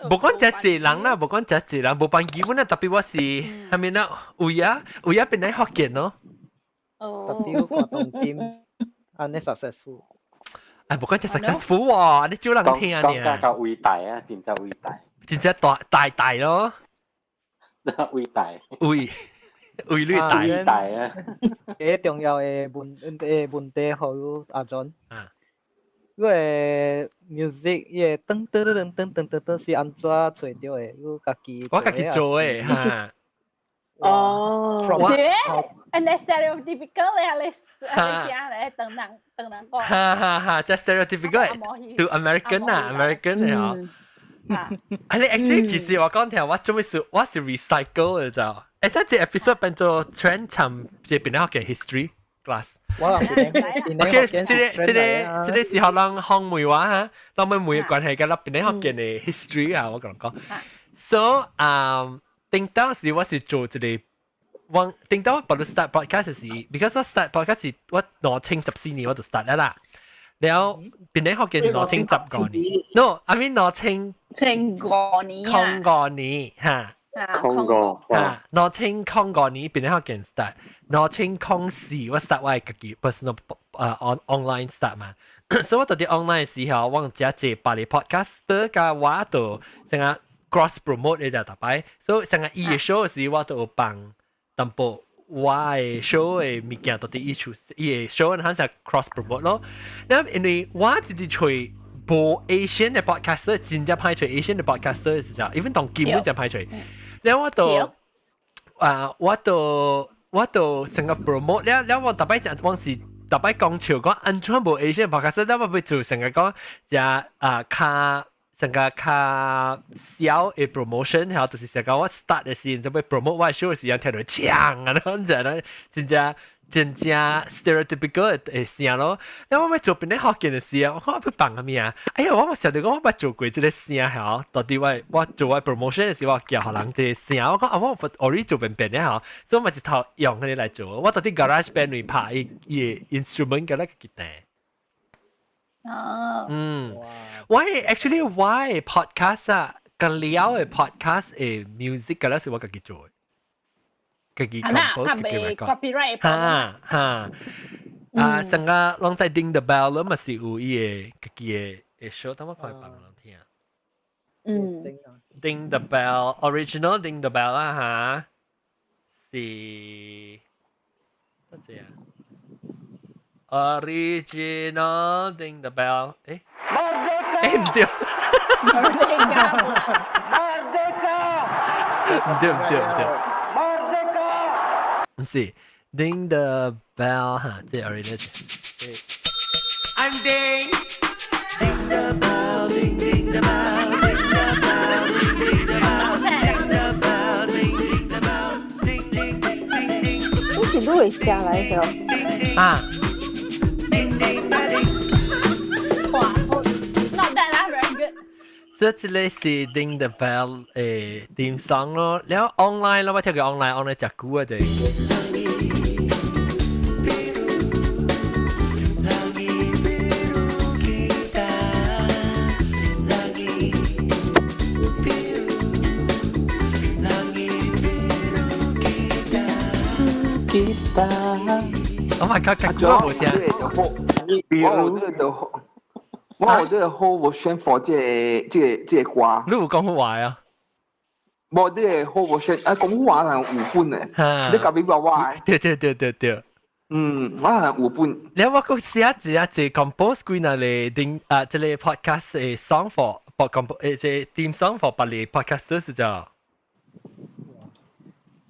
無講這濟人啦，無講這濟人，無辦基本啦，特別我是係咪啦？有啊，有啊，變來福建咯。哦。特別活動點，按呢 successful。哎，無講這 successful 喎，你少人聽啊。講講較偉大啊，真正偉大。真正大大大咯。偉大。偉偉女大。偉大啊！幾重要嘅問題，予阿 John。啊。你个 music 伊個噔噔噔噔噔噔噔是按怎揣著的？你家己我家己做的哈。哦。and stereotypical 咧，你你聽咧，等人等人講。哈哈哈，這 stereotypical to American 啊，American 嘅嗬。啊，你 actually 其實我講聽，我做咩事？我是 recycle 嘅就，誒，這 episode 變做 trend 尋，這變咗個 history class。我 OK，這個時候人學梅話哈，咱們每個關係嘅啦，變咗學見嘅 history 啊，我講講。So，頂當時我是做這個。我頂到我把 start podcast 時，because 我 start podcast 是我2014年我就 start 啦。然後變咗學嘅是2015年，no，I mean 兩千千五年空五年嚇，空五嚇，2005年變咗學嘅 start，2004我 start 我自己 personal 啊 online start 嘛，所以我到佇 online 時候，我只這百里 podcast 加我就成日 cross promote 嘅就大擺，所以成日伊嘅 show 時我都有幫。淡薄我嘅 show 嘅物件到底伊出伊嘅 show 肯是 cross promote 咯。那因為我直直揣無 Asian 嘅 podcaster，真正歹揣 Asian 嘅 podcaster 是啥？even 當基本就歹揣。然後我就啊，我就成個 promote 了了，我逐擺就往時逐擺講笑講按怎無 Asian podcaster，了我欲做成個講只啊較。成個較小嘅 promotion，然後就是成個我 start 嘅時，就欲 promote 我 show 嘅時，聽到搶啊，咁就咧，真正真正 stereotypical 嘅聲咯。然後我欲做變咧福建嘅時啊，我講我欲放啥物啊？哎呀，我冇想到講我捌做過這個聲嚇，到底我做我 promotion 嘅時，我叫予人這個聲，我講啊，我 already 做變變咧嚇，所以我咪一頭用佢來做。我到底 garage band 裏拍伊伊 instrument 嘅咧吉他。哦。嗯，why actually why podcast 啊？個了嘅 podcast 嘅 music 個咧是我家己做嘅，家己 compose 自己 record。 copyright 哈哈，啊，成個攏在 Ding the Bell 咯，嘛是有伊個家己嘅 show，等我看放人聽。嗯。 Ding the Bell original Ding the Bell 啊哈，是乜嘢啊？Original Ding the Bell，誒，誒唔對，唔對唔對唔對。唔是 Ding the bell 嚇，這 original。I'm ding. Ding the bell, ding ding the bell, ding the bell, ding ding the bell, ding the bell, ding ding the bell, ding ding ding ding. 好似都會下來嘅。啊。哇，not bad 啦，very good。這一個是 Ding the bell 點 song 咯，了 online 咯，我聽過 online 食久啊對。Oh my god！咁久冇聽。我有這個好 version for 這個歌。你有講話啊？無，這個好 version 啊，講話人有本的。你甲俾我我。對對對對對。嗯，我係有本。你我閣寫一個 compose 幾若個定啊，這個 podcast 的 song for 播 compose 這 theme song for 別個 podcast 是叫。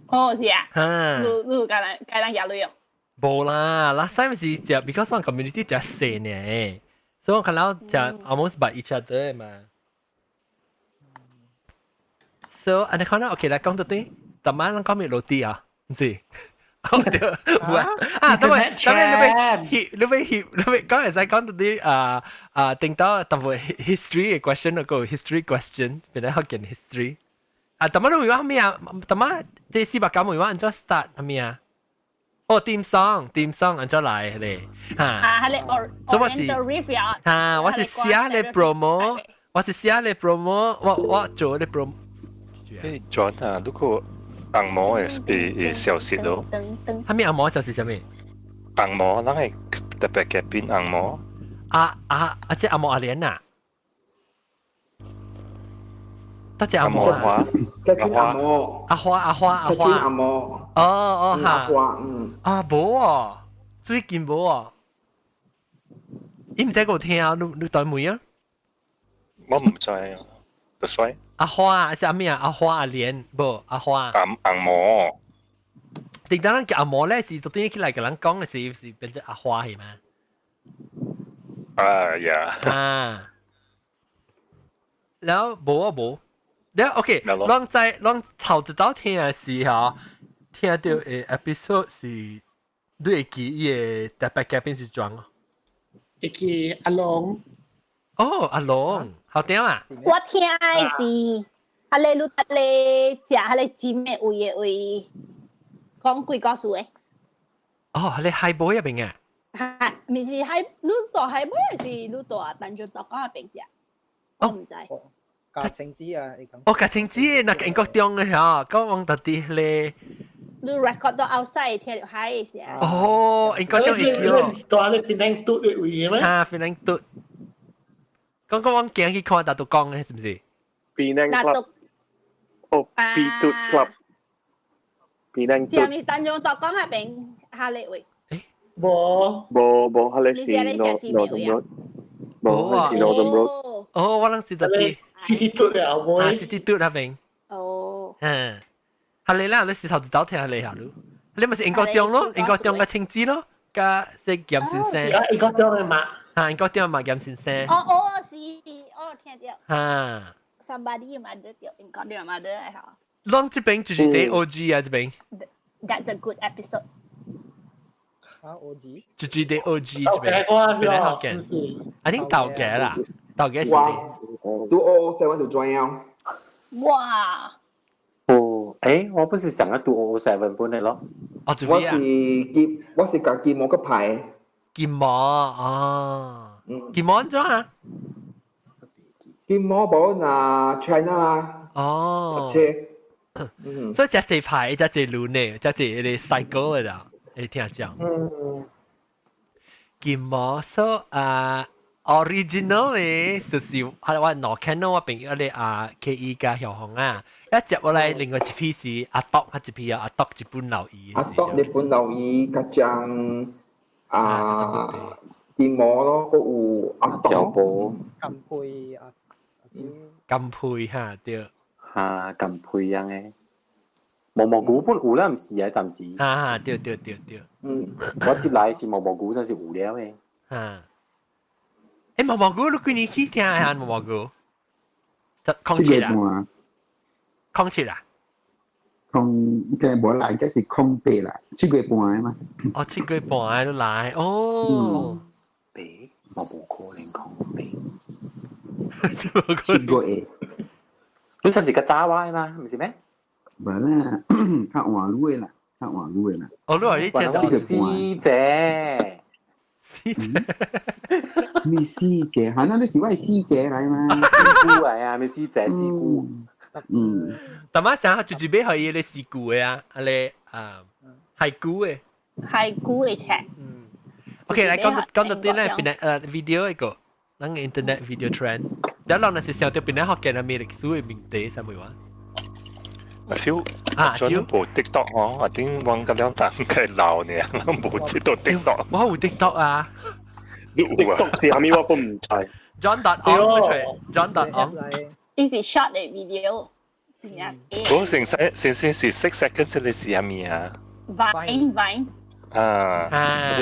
哦，是啊。你有共人壓類哦？無啦，last time 是食，because 我 community 食細呢，所以我看到食 almost by each other 嘛。So 按呢看啦，OK 來講到對，逐晚咱講咩落地啊？毋是，對，有啊，啊，等下，等下，你欲翕，你欲講會使講到啲啊啊，頂到淡薄 history 嘅 question 個 history question，變來福建 history。啊，逐晚你會話咩啊？逐晚這400九會話按怎 start 係咩啊？哦，theme song，theme song 按怎來咧？嚇！啊，係咧，Oriental Riff 啊！嚇，我是寫咧 promo，我是寫咧 promo，我做咧 promo。誒，John 啊，如果紅毛的消息咯，係咩紅毛消息？啥物？紅毛，咱會特別嘉賓紅毛。啊啊啊！這阿毛阿蓮啊？得隻阿毛啊？阿毛，阿花阿花阿花阿毛。哦哦嚇。阿花嗯。啊無哦，最近無哦。伊毋知個聽啊？你對問啊？我毋知啊，不帥。阿花是阿咩啊？阿花阿蓮無阿花。紅毛。定當咱叫阿毛咧，是昨天起來共人講的是變做阿花係嗎？啊呀。啊。然後無啊無。了 OK，攏在攏頭一道聽的時候，聽到的 episode 是你會記伊的特別嘉賓是裝哦？會記阿龍。哦，阿龍，好聽啊！我聽的是阿咧，你阿咧食阿咧尖的位的位，講鬼故事的。哦，你海報入邊啊？係，毋是海，你住海尾還是你住單純獨港那邊食？我毋知。夾青子啊！你講。哦，夾青子，那英國中的嚇，講往特啲咧。你 record 到 outside 聽到海的時候。哦，英國中會叫。住咧檳城嘟的位咩？啊，檳城嘟。講講我行去看，大都講的，是毋是？檳城 club。哦，B 嘟 club。檳城嘟。是毋是單純獨港那邊下咧位？無。無無，彼个是 Northern Road。無啊，是 Northern Road。哦，我攏是特啲。 City 嘟了後尾。啊，City 嘟那邊。哦。嗯，係你啦，你是頭一道聽下你下路，你咪是英國中咯，英國中嘅青子咯，加即嚴先生。英國中嘅嘛。啊，英國中嘛嚴先生。哦哦，是，哦聽到。啊。 Somebody 嘛得到英國中嘛得係好。攏這邊就是啲 OG 啊，這邊。 That's a good episode。啊，OG。就是啲 OG 這邊。邊好見。I think 頭家啦，頭家是。哇，2007就 join 啊。哇！哦，誒，我不是想要2007本的咯。哦，我是金，我是共金毛個牌。金毛哦，金毛怎啊？金毛無那 China 啦。哦。車。所以這這牌，這這輪呢，這這個 cycle 的啦，會聽講。嗯。金毛所啊。original 咧，就是係我攞 Canon 我朋友咧啊 K E 加曉紅啊，一接落來另外一批是阿篤，一批啊阿篤日本留意。阿篤日本留意，加張啊金毛咯，閣有阿篤。金佩啊，金佩哈對。哈，金佩樣嘅，毛毛菇本有啦，唔是啊，暫時。啊，對對對對。嗯，我接來是毛毛菇，真是有了嘅。啊。誒，毛毛菇你幾年去聽啊？毛毛菇。空七切啊？月半。空切啊？空嘅無來，這是空白啦，7月半的嘛。哦，7月半都來哦。白，我無可能空白。 7月。你真是個早話嘛，唔是咩？無啦，較晚女的啦，較晚女的啦。哦，你話你聽到師姐。師姐。咩師姐？係啦，你是我的師姐來嘛？師姑嚟啊，咩師姐師姑。嗯。但係想就準備可以你師姑的啊，啊你啊係姑的。係姑的尺。嗯。OK，來講到講到啲咧，邊video 一個，咱個 internet video trend。有人若是想到邊咧學見啊，咩歷史的問題，啥物話？阿 Phil 啊，專無 TikTok 哦，我頂我咁樣當佢老呢，我無知道 TikTok。我有 TikTok 啊。你有啊？TikTok 是啥物我都唔知。 John dot on John dot on。伊是 short 的 video，真正。我成世成先是 6 seconds 你是啥物啊？ Vine Vine。啊，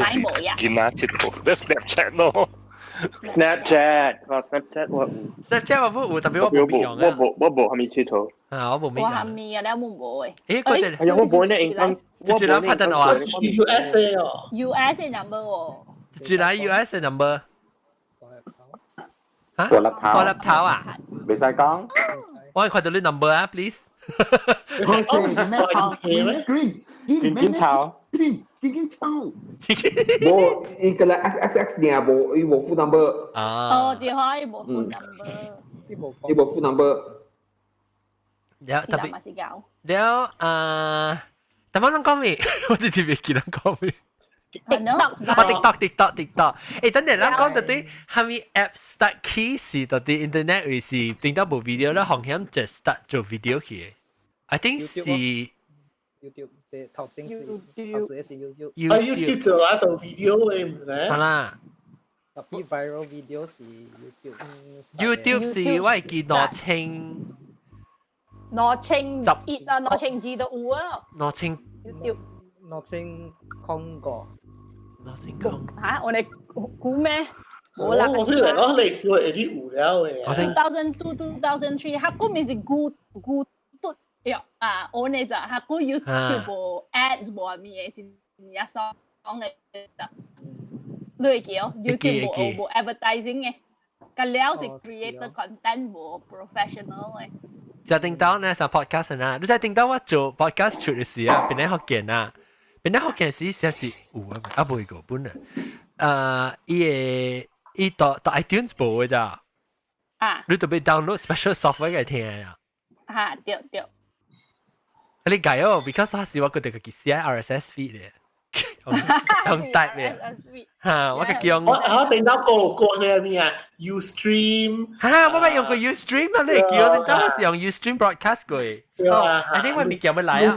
Vine 無呀。見啊，知道，你 Snapchat 咯。 Snapchat，啊 Snapchat 我 Snapchat 我冇有，特別我冇用我無我無蝦米佚佗。啊，我冇我蝦米啊，了冇無誒。誒，嗰隻係啊，我無呢應當。就來拍電話。 USA 哦。 USA number 哦。就來 USA number。嚇？大粒頭。大粒頭啊？未使講。我看到你 number 啊，please。我是咩抄？Green，緊緊抄。 Green，緊緊抄。無，伊個咧 X X X 爾無，伊無附 number。啊。哦，對哈，伊無附 number。伊無附 number。了特別。了啊，但係咱講咩？我直接未記得講咩。 TikTok，我 TikTok TikTok TikTok，誒，等陣咱講到底係咪 app start 起是到底 internet 還是頂到無 video 咧？風險就 start 做 video 去。I think 是 YouTube 這頭先是頭先是 YouTube。啊，YouTube 做啊做 video 嘅唔是？係啦。特別 viral video 是 YouTube。 YouTube 是我會記2000。 2001啊，2002都有啊。兩千。 YouTube。 2005。 2005。嚇！我哋估咩？冇啦。我 feel 嚟講歷史會有啲無聊嘅。 2002, 2003，佢嗰面是估估嘟呀啊！我呢就佢估 YouTube 無 ads 無咩嘅，真正爽嘅。你會記哦？YouTube 無無 advertising 嘅，個了是 creator content 無 professional 嘅。就頂到呢上 podcast 啊！你在頂到我做 podcast 出嘅時啊，邊咧學見啊？邊咧學見時實是有啊，啊無個本啊。伊個伊到到 iTunes 無嘅咋？啊！你特別 download special software 嚟聽啊？嚇對對。你解哦，because 我是我覺得佢寫 RSS feed 嘅，用 type 嘅。嚇，我個用我我頂到個個咩咩啊？Ustream 嚇，我咪用過 Ustream 啊！你叫我頂到我是用 Ustream broadcast 過。哦，I think 我咪叫乜來啊？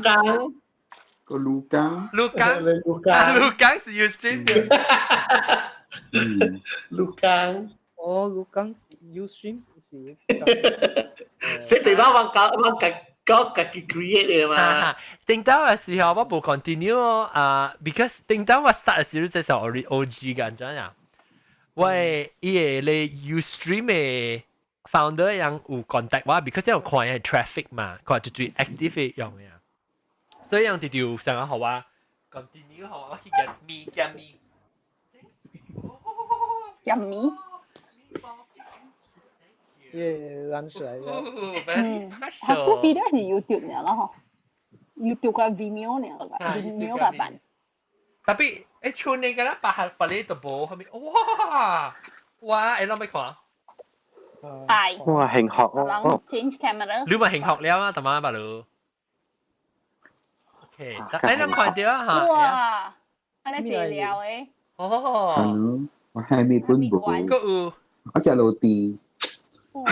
個鹿港。鹿港。鹿港。鹿港是 Ustream 嘅。鹿港。哦，鹿港 Ustream 是。即係頂到我搞我家搞家己 create 嘅嘛。頂到嘅時候我無 continue 啊，because 頂到我 start 嘅時候就是 OG 嘅，怎樣？我伊個咧 Ustream 嘅 founder 樣有 contact 我，because 這樣看係 traffic 嘛，看就最 active 嘅用嘅，所以樣就就想要好我 continue 好我去夾咪夾咪。夾咪。耶，藍水嗯，佢個 video 是 YouTube 呢啦嗬，YouTube 個 Vimeo 呢個，Vimeo 個版。特別誒，像你個啦，白客白你都無，後面哇哇，會啷欲看？係。哇，興學哦！Change camera。你咪興學了啊，大媽白魯。OK，誒，咱看到啊嚇。哇！安尼濟了誒。哦。我還沒本無。閣有。我食落地。哇！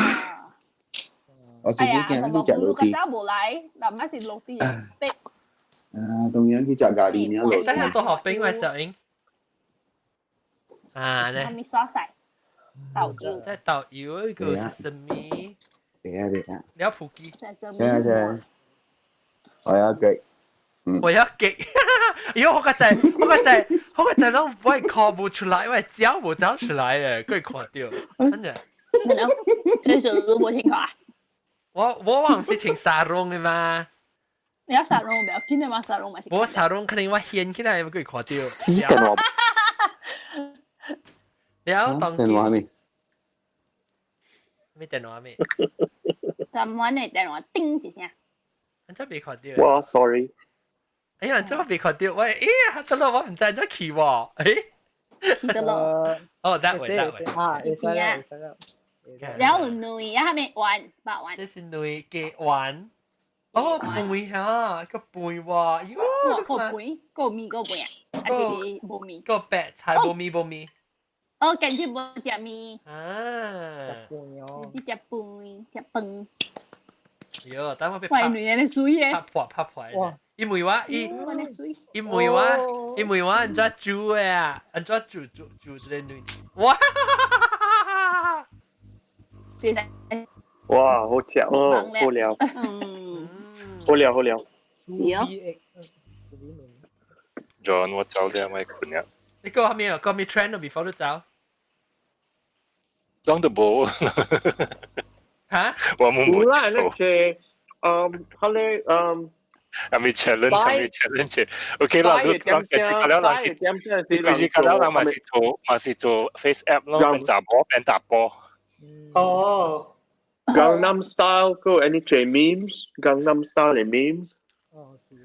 我最近見你食落地。早無來，嗱咪是落地逼。啊，當然去食咖喱呢落地。等下多學冰咪小英。啊，咧。係咪刷晒？豆油。即係豆油，一個是什麼？別啊別啊。了普吉。對啊對啊。我要給。我要給，因為我個仔，我個仔，我個仔攏不會看不出來，因為腳無長出來嘅，佢看到，真的。這是無清楚啊！我忘是穿紗絨的嘛。你有紗絨唔要緊的嘛？紗絨嘛是。我紗絨肯定我掀起來，佢看到。死電話。了當電話咩？咩電話咩？台灣的電話叮一聲。真真未看到。哇，sorry。哎呀，真未看到，喂，咦，得咯，我唔知怎去喎，誒，去得咯。哦，that way that way。啊，會使啦，會使啦。然後兩啊，係咪丸白丸？這是兩個丸。哦，飯啊，個飯喎，喲，個飯，個麵個飯啊，還是無麵？個白菜無麵無麵。哦，感覺無食麵。啊。只食飯，食飯。喲，等我被喂，女人的水耶！拍破拍破。因為我伊，因為我因為我按怎煮的啊？按怎煮煮煮這個女？哇！哇，好食哦，好料。嗯，好料好料。是哦。 John，我走了，我困了。你講咩啊？講咩 trend before 你走？講到無。嚇？我冇冇。啦，那個，佢咧，係咪 challenge？係咪 challenge？OK 啦，你講嘅，佢了人，佢是佢了人嘛是做嘛是做 face app 咯，變雜波變雜波。哦。 Gangnam Style 個 any 隻 memes？Gangnam Style 嘅 memes？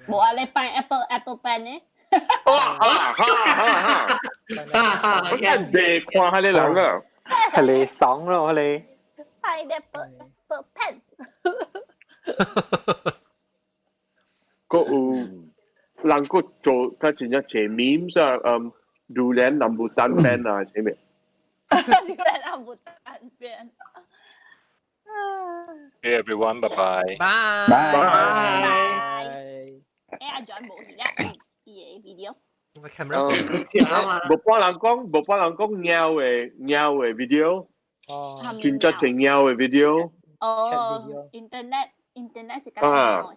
冇啊！你扮 Apple Pen 呢？哇！哈哈哈！哈！我真係看下你兩個，係你爽咯，你。扮 Apple Pen。個有人個做佢真正隻 memes 啊，嗯，榴蓮南部單邊啊，係咪？榴蓮南部單邊。 Hey everyone, bye bye. Bye. Bye. 誒，阿 John 冇而家伊個 video。無半人講，無半人講貓的貓的 video，真正係貓的 video。哦，internet internet 是咁啊，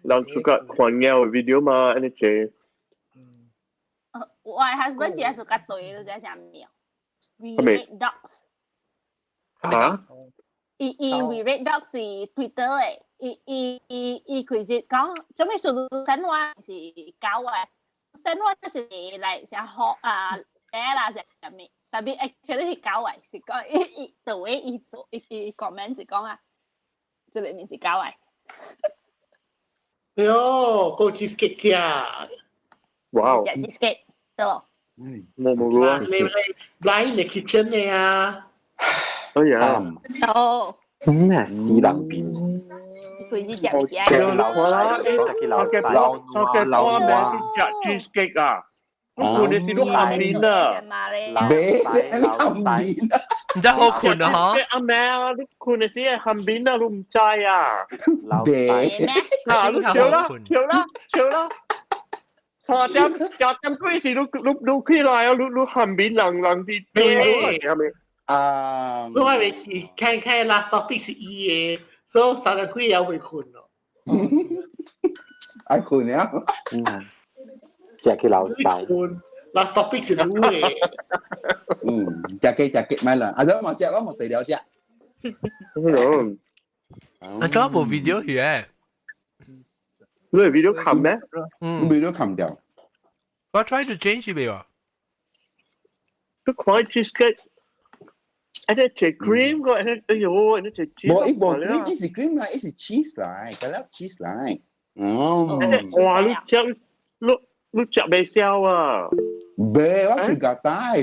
人出個看貓的 video 嘛，按呢濟。我 husband 只係屬對，就係啥喵？We rate dogs。嚇？伊伊 We rate dogs 是 Twitter 嘅，伊伊伊伊其實講做咩數新話是狗啊？新話就是嚟成學啊咩啦，成咩？特別 actually 是狗啊，是講伊伊 the way 伊做伊伊 comment 是講啊，這裡面是狗啊。喲，個 cheesecake 食。哇！食 cheesecake 對咯。冇冇啊！你你 blind in the kitchen 嘅啊？哎呀！哦。咩死人邊？佢是食物件。老啦，我嘅我嘅我名食 cheesecake 啊！我困的是都喊面啊！咩喊面啊？唔知好困啊！嗬！阿妹啊，你困的時係喊面啊，你唔知啊？咩？啊，你跳啦跳啦跳啦！3點幾時你你你起來啊？你你喊面人人啲係咪？啊！我還未去看看 last topic 是伊嘅，所以3點幾也未困咯。愛困了。食去老細。 last topic 是你嘅。嗯，食雞食雞，咪啦，啊，我冇食，我冇地了食。嗯。啊，仲有部 video 嘅。你 video 冚咩？嗯，video 冚掉。我 try to change 未啊？都看 cheesecake。一隻隻 cream 個，一隻哎呦，一隻 cheese。無，伊無 cream，伊是 cream 來，伊是 cheese 來，嗰粒 cheese 來。哦。哇！你食你你食袂消啊？袂，我是夾帶。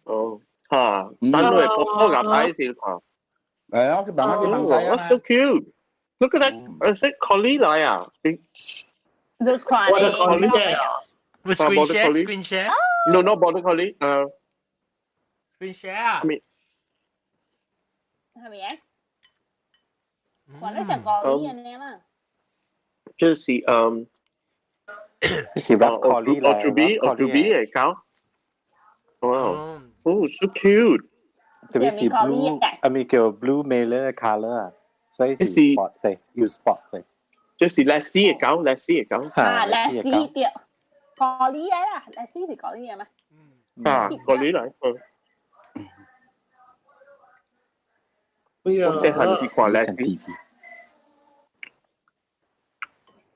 哦，嚇！但係婆婆夾帶先嚇。係啊，我慢慢去放晒啊嘛。 So cute! Look at that! 是 collie 來啊？你看我的 collie 啊。 Screen share, screen share. No, no, border collie. Screen share 啊？係係咪啊？我咧想講呢樣嘢嘛。就是嗯，是 rough collie 我做 B，我做 B 嚟搞。哇！哦，so cute。特別是 blue，I mean 叫 blue mailer color 啊，所以是 spot 先，要 spot 先。這是 Lassie 嘅狗，Lassie 嘅狗。啊，Lassie 對，collie 啦，Lassie 是 collie 嘛？啊，collie 嚟。我細漢時看 Lassie。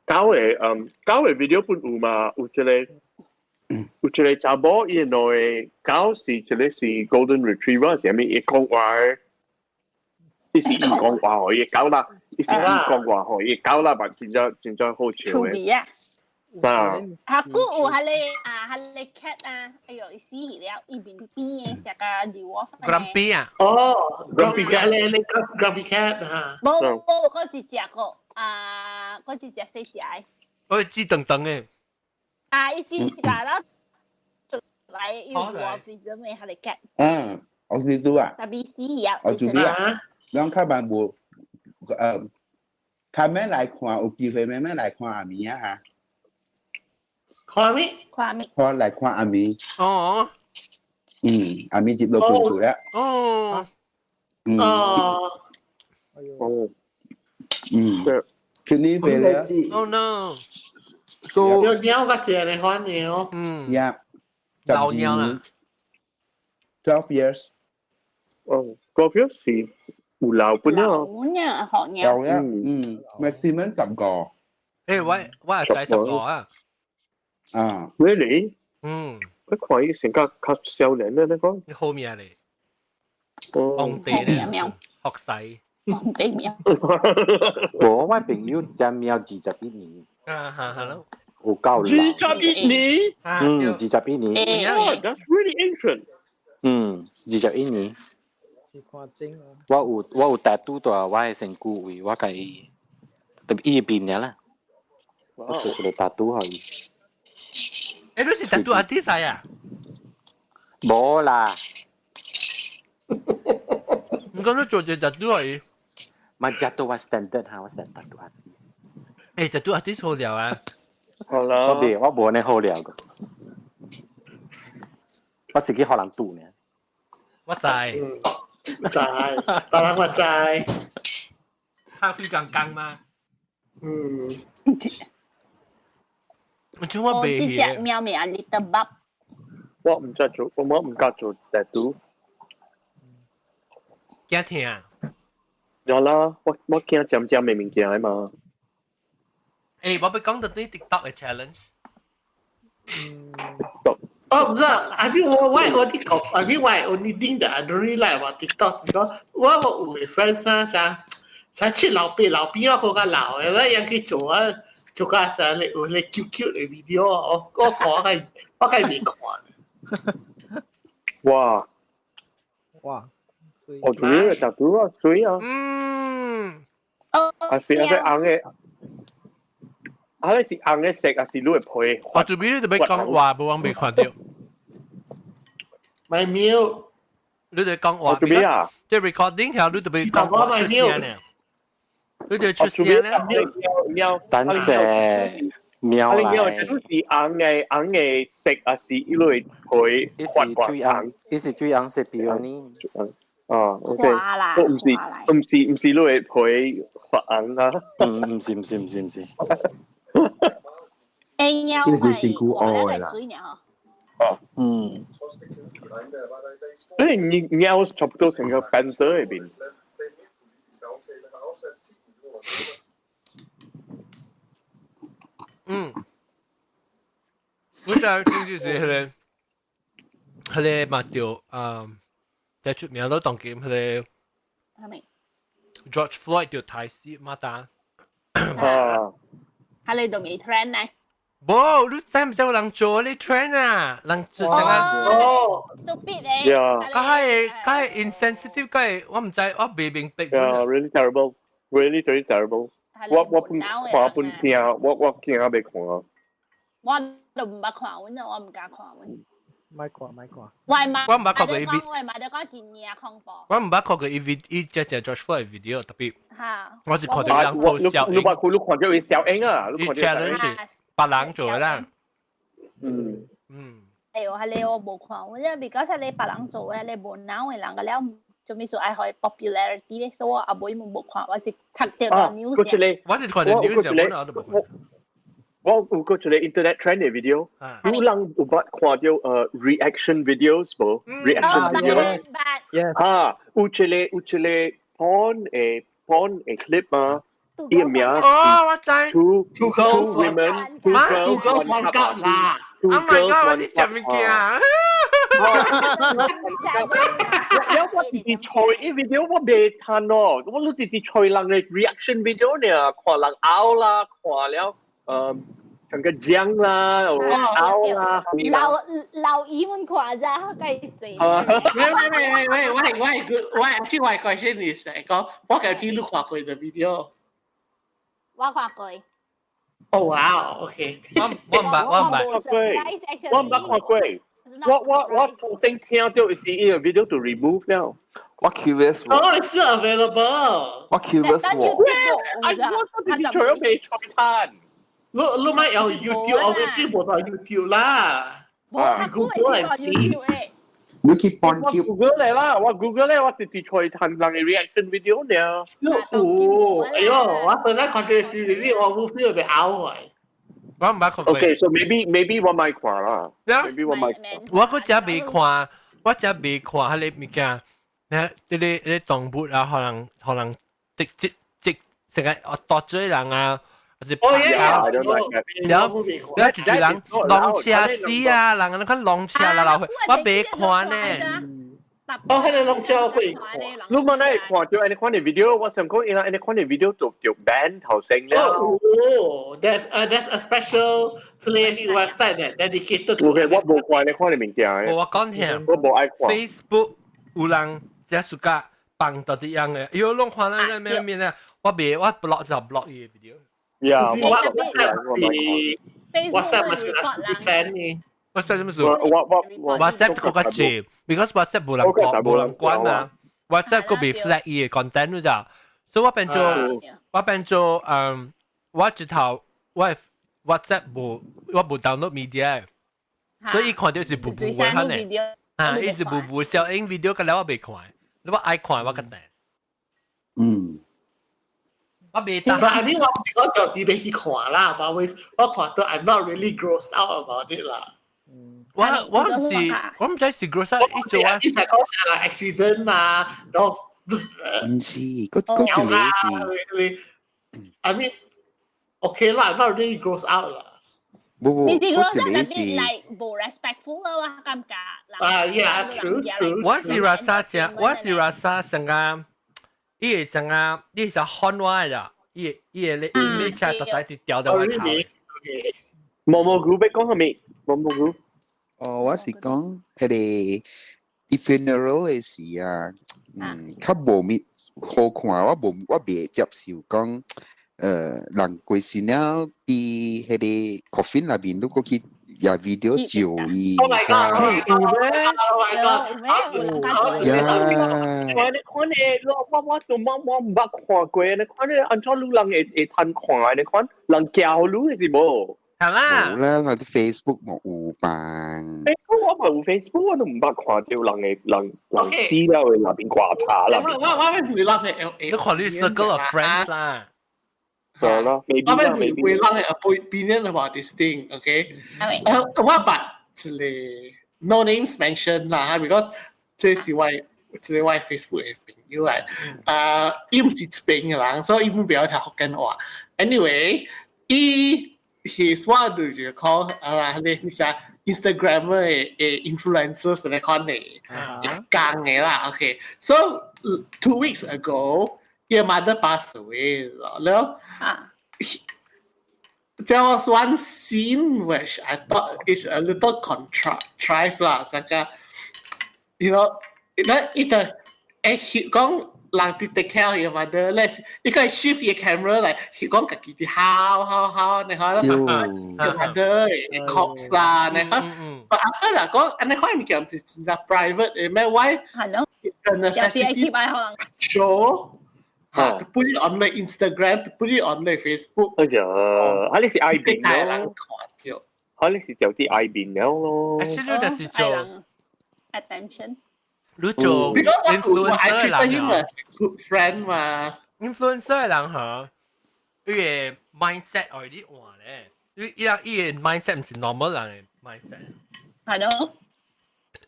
狗嘅狗嘅 video 本有嘛？有一個查某，伊兩個狗是一個是 Golden Retriever，是啥物？伊講話，伊是伊講話，予伊狗啦，伊是伊講話，予伊狗啦，嘛真正真正好笑嘅。啊！啊！啊，古有彼個啊，彼個 cat 啊，哎喲，伊死去了，伊面邊嘅食甲流我。 Grumpy 啊！哦，Grumpy cat 咧，咧 Grumpy cat 啊！無無，嗰一隻個啊，嗰一隻細隻嘅。我知等等嘅。啊，伊只來了，來有我非常嘅彼個 cat。嗯，我知道啊。特別死去啊！我做咩啊？兩卡辦無較免來看，有機會慢慢來看阿咪啊嚇。看咩？看咩？看來看阿咪。哦。嗯，阿咪接到搬厝了。哦。嗯。哦。哦。嗯。去年回來。 Oh no！有貓個隻你看貓。嗯。 Yeah。老貓啦。 12 years。哦，12 years 是有老本啊。老呀，學貓。有啊，嗯，maximum 10個。我係仔十個啊。啊，really？嗯，我看伊成個較少年咧，那個。你好命咧，皇帝咧，學細。皇帝貓。無，我朋友一隻貓21年。啊哈哈咯。有夠老。21年？嗯，21年。 That's really ancient。嗯，21年。我有 tattoo 蹛我的身軀位，我共伊，特別伊的面爾啦，我做一個 tattoo 予伊。欸，你是 tattoo artist 啊？無啦。你講你做一個 tattoo 予伊？嘛，tattoo 我 standard 哈，我 standard tattoo artist。欸，tattoo artist 好料啊！好啦。我袂，我無按呢好料個。我是去予人賭爾。我知。知，當然我知。拍開剛剛嗎？嗯。我做我袂這隻貓名 Little Bub。我毋知做，我毋敢做 tattoo。驚疼。有啦，我驚尖尖的物件嘛。欸，我欲講到啲 TikTok 的 challenge。哦，毋是，I mean 我啲講，I mean 我 only thing that I don't really like about TikTok 是講，我有個 friend 啊，啥啥七老八老邊我較老的，我樣去做啊，做個啥咧有咧 cute cute 的 video，我看我個未看。哇！哇！我主要係 tattoo 啊，水啊。嗯。啊是啊，是紅的。啊，你是紅的色，還是你的皮？我做咩你就欲講話，無人未看到。咪喵，你就講話。做咩啊？即 recording 後，你就欲講話出聲呢？你就出聲呢？喵，等陣喵來。喵，這都是紅的色，還是伊類皮？伊是水紅，伊是水紅色標呢。哦，OK，我毋是你的皮發紅啊？嗯，毋是。欸，貓呢個身軀烏的啦。哦，嗯。所以你貓差不多成個 panther 入邊。嗯。我就聽住是彼個嘛著嗯，最出名都當今彼個。係咪？George Floyd 著刣死馬達。啊。係你都未 trend 呢？無，你知毋知有人做呢 trend 啊？人做啥個？哦，stupid 咧。梗係梗係 insensitive，梗係我毋知，我未明白。 Yeah, really terrible, really very terrible. 我本看本聽，我驚欲看。我都毋捌看，我毋敢看。莫看莫看。我嘛，我毋捌看過伊 video。我嘛，就講真正恐怖。我毋捌看過伊 video，伊只只 George Floyd video 特別。嚇！我是看著人 post 小影。你捌看你看著伊小影啊？伊 challenge 別人做的啦。嗯嗯。哎喲，彼個我無看，我這 because 彼個別人做的，彼個無腦的人個了，做咩事愛開 popularity 咧，所以我阿妹冇冇看，我是讀到 news。嗰一個，我是看到 news，我都冇看。我有嗰一個 internet trend 嘅 video，有人有捌看到reaction videos 無？reaction video，嚇，有一個 porn 嘅 clip 嘛，伊個名哦，我知，two two women two girls one cup 啦，Oh my god，我啲食物件。有我直直揣伊 video 我未睇咯，我都直直揣人嘅 reaction video 呢，看人拗啦，看了。成個醬啦，拗啦，老老姨們看咋，計濟。喂喂喂喂喂喂喂，actually 我 question is 講，我舊啲你看過嘅 video？我看過。哦哇，OK。我唔捌，我唔捌。我唔捌看過。我頭先聽到是伊個 video to remove 了。我 curious 喎。哦，it's still available。我 curious 喎。哎，我都直接除咗未菜攤。你咪有 YouTube，我會知冇到 YouTube 啦。我 Google 嚟 YouTube 誒。你去幫我 Google 嚟啦，我 Google 咧，我直接菜睇人嘅 reaction video 呢。有，哎呦，我本來看到是你，我冇 feel 被拗開。我唔捌看過。 Okay，so maybe 我咪看啦。Maybe 我咪。我嗰隻未看，我隻未看，彼个物件，呢，這個動物啊，可能直直直成個剁咗人啊。哦耶！然後然後就人浪車死啊，人你看浪車來來去，我未看呢。哦，彼个浪車我會看。你問你看到按呢款的 video，我想講伊按呢款的 video 就 ban 頭先了。哦，there's a special website that dedicated to。 OK，我無看按呢款的物件。我講聽，我無愛看。 Facebook 有人這暑假放到啲樣的，喲，攏看咱咩咩咧，我袂我 block 就 block 伊个 video。 呀，我 WhatsApp 咪是 send 你。 WhatsApp 什麼事？我我 WhatsApp 更較濟，because WhatsApp 無人管無人管啊。WhatsApp 閣袂 flag 伊个 content 咋，所以我變做我一頭我 WhatsApp 無我無 download media，所以伊看到是無無嘅可能，啊，伊是無無效應 video 個了我未看，你我愛看我個訂。我未得。但係我我就只俾去看啦，我會我看到 I'm not really grossed out about it 啦。我唔知是 gross out 伊做啊。伊係講啥 accident 啊，然後唔是，嗰一個是。 I mean okay 啦，I'm not really gross out 啦。無無，你是嗰一個是 like 無 respectful 啦，我感覺。啊，yeah，true true。我是 rasa 正，我是 rasa 成個，伊會成個，伊是看我的，伊會咧，伊車特底直掉到我頭。毛毛菇欲講啥物？毛毛菇。哦，我是講彼个佇 funeral 的時啊，較無物好看，我無我袂接受講，人過身了佇彼个 coffin 內面，你閣去也 video 照伊。 Oh my god! Oh my god! 呀！我你看呢，我我都冇我毋捌看過，你看呢，按怎你人會通看？你看人教你是無？係啦。無啦，我啲 Facebook 無有辦。 Facebook 我冇 Facebook 我都毋捌看到人嘅人人死了嘅內邊掛茶啦。我會人嘅 L 你看你 circle of friends 啦。係咯，我會會人嘅 opinion about this thing，OK？我捌一個 no names mention 啦，because 這是我 Facebook 嘅朋友嚟，伊毋是這邊嘅人，所以伊毋曉聽福建話。Anyway，伊 his what do you call 啊？你啥 Instagram 嘅 influencers 嚟看嘅，講嘅啦。OK，so 2 weeks ago，伊 mother passed away 了。There was one scene which I thought is a little contrived 啦，那個，那伊個誒講人佇 take care 伊 mother 咧，伊個 shift 伊 camera 來，佢講家己佇哭哭哭，你看啦，伊 mother 嘅 corpse 啦，你看，但 after 啦講，按呢款物件是真正 private 嘅咩？Why it's a necessity show 嚇，to put it on the Instagram，to put it on the Facebook。哎呀，啊你是愛面咯，啊你是就啲愛面了咯。 Actually 就是做 attention。你做 influencer 人啊，good friend 嘛，influencer 人嚇，伊個 mindset 愛你換咧，伊伊人伊個 mindset 毋是 normal 人嘅 mindset。係咯。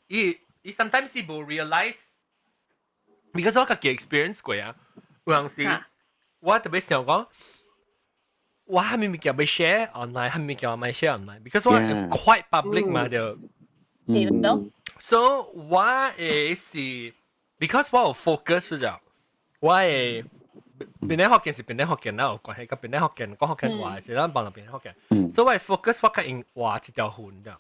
伊伊 sometimes 是無 realize，because 我家己 experience 過啊，有陣時我特別想講，我係咪物件欲 share online，係咪物件我咪 share online，because 我 quite public 嘛就。是咯。 So 我會是 because 我有 focus 就，我會檳城福建是檳城福建啦有關係，佮檳城福建講福建話是咱幫人檳城福建，所以我會 focus 我較用畫一條痕咋。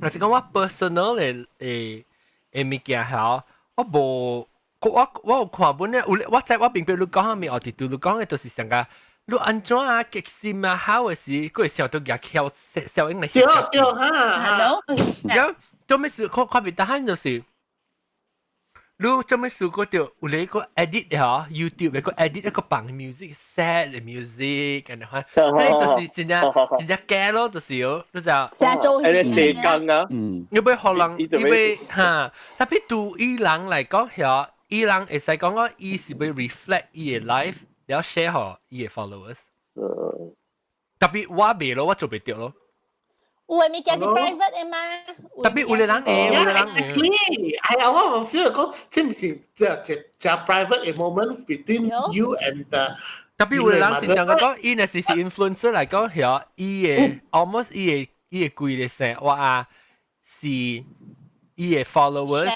若是講我 personal 的的的物件嚇，我無我我有看本咧，有我知我明白你講啥物，後佇對你講的就是上個。你按怎啊激心啊好的時，閣會想到舉翹效應來。對對哈。係咯。咁做咩事？看看別得閒就是，你做咩事？嗰條有你個 edit 嚇，YouTube 個 edit 一個放 music sad 的 music，然後，你就是真正真正假咯，就是哦，你就。成做誒，斜槓啊。要欲予人，要欲哈，特別對伊人來講，嚇，伊人會使講講，伊是欲 reflect 伊的 life。了 share 予伊的 followers。特別我袂咯，我做袂著咯。有的物件是 private 的嘛？特別有的人會，有的人會。係啊，我 feel 講，這毋是這這這 private 的 moment between you and the 特別有的人是想講，伊若是是 influencer 來講，曉伊的 almost 伊的伊的規個生活啊，是伊的 followers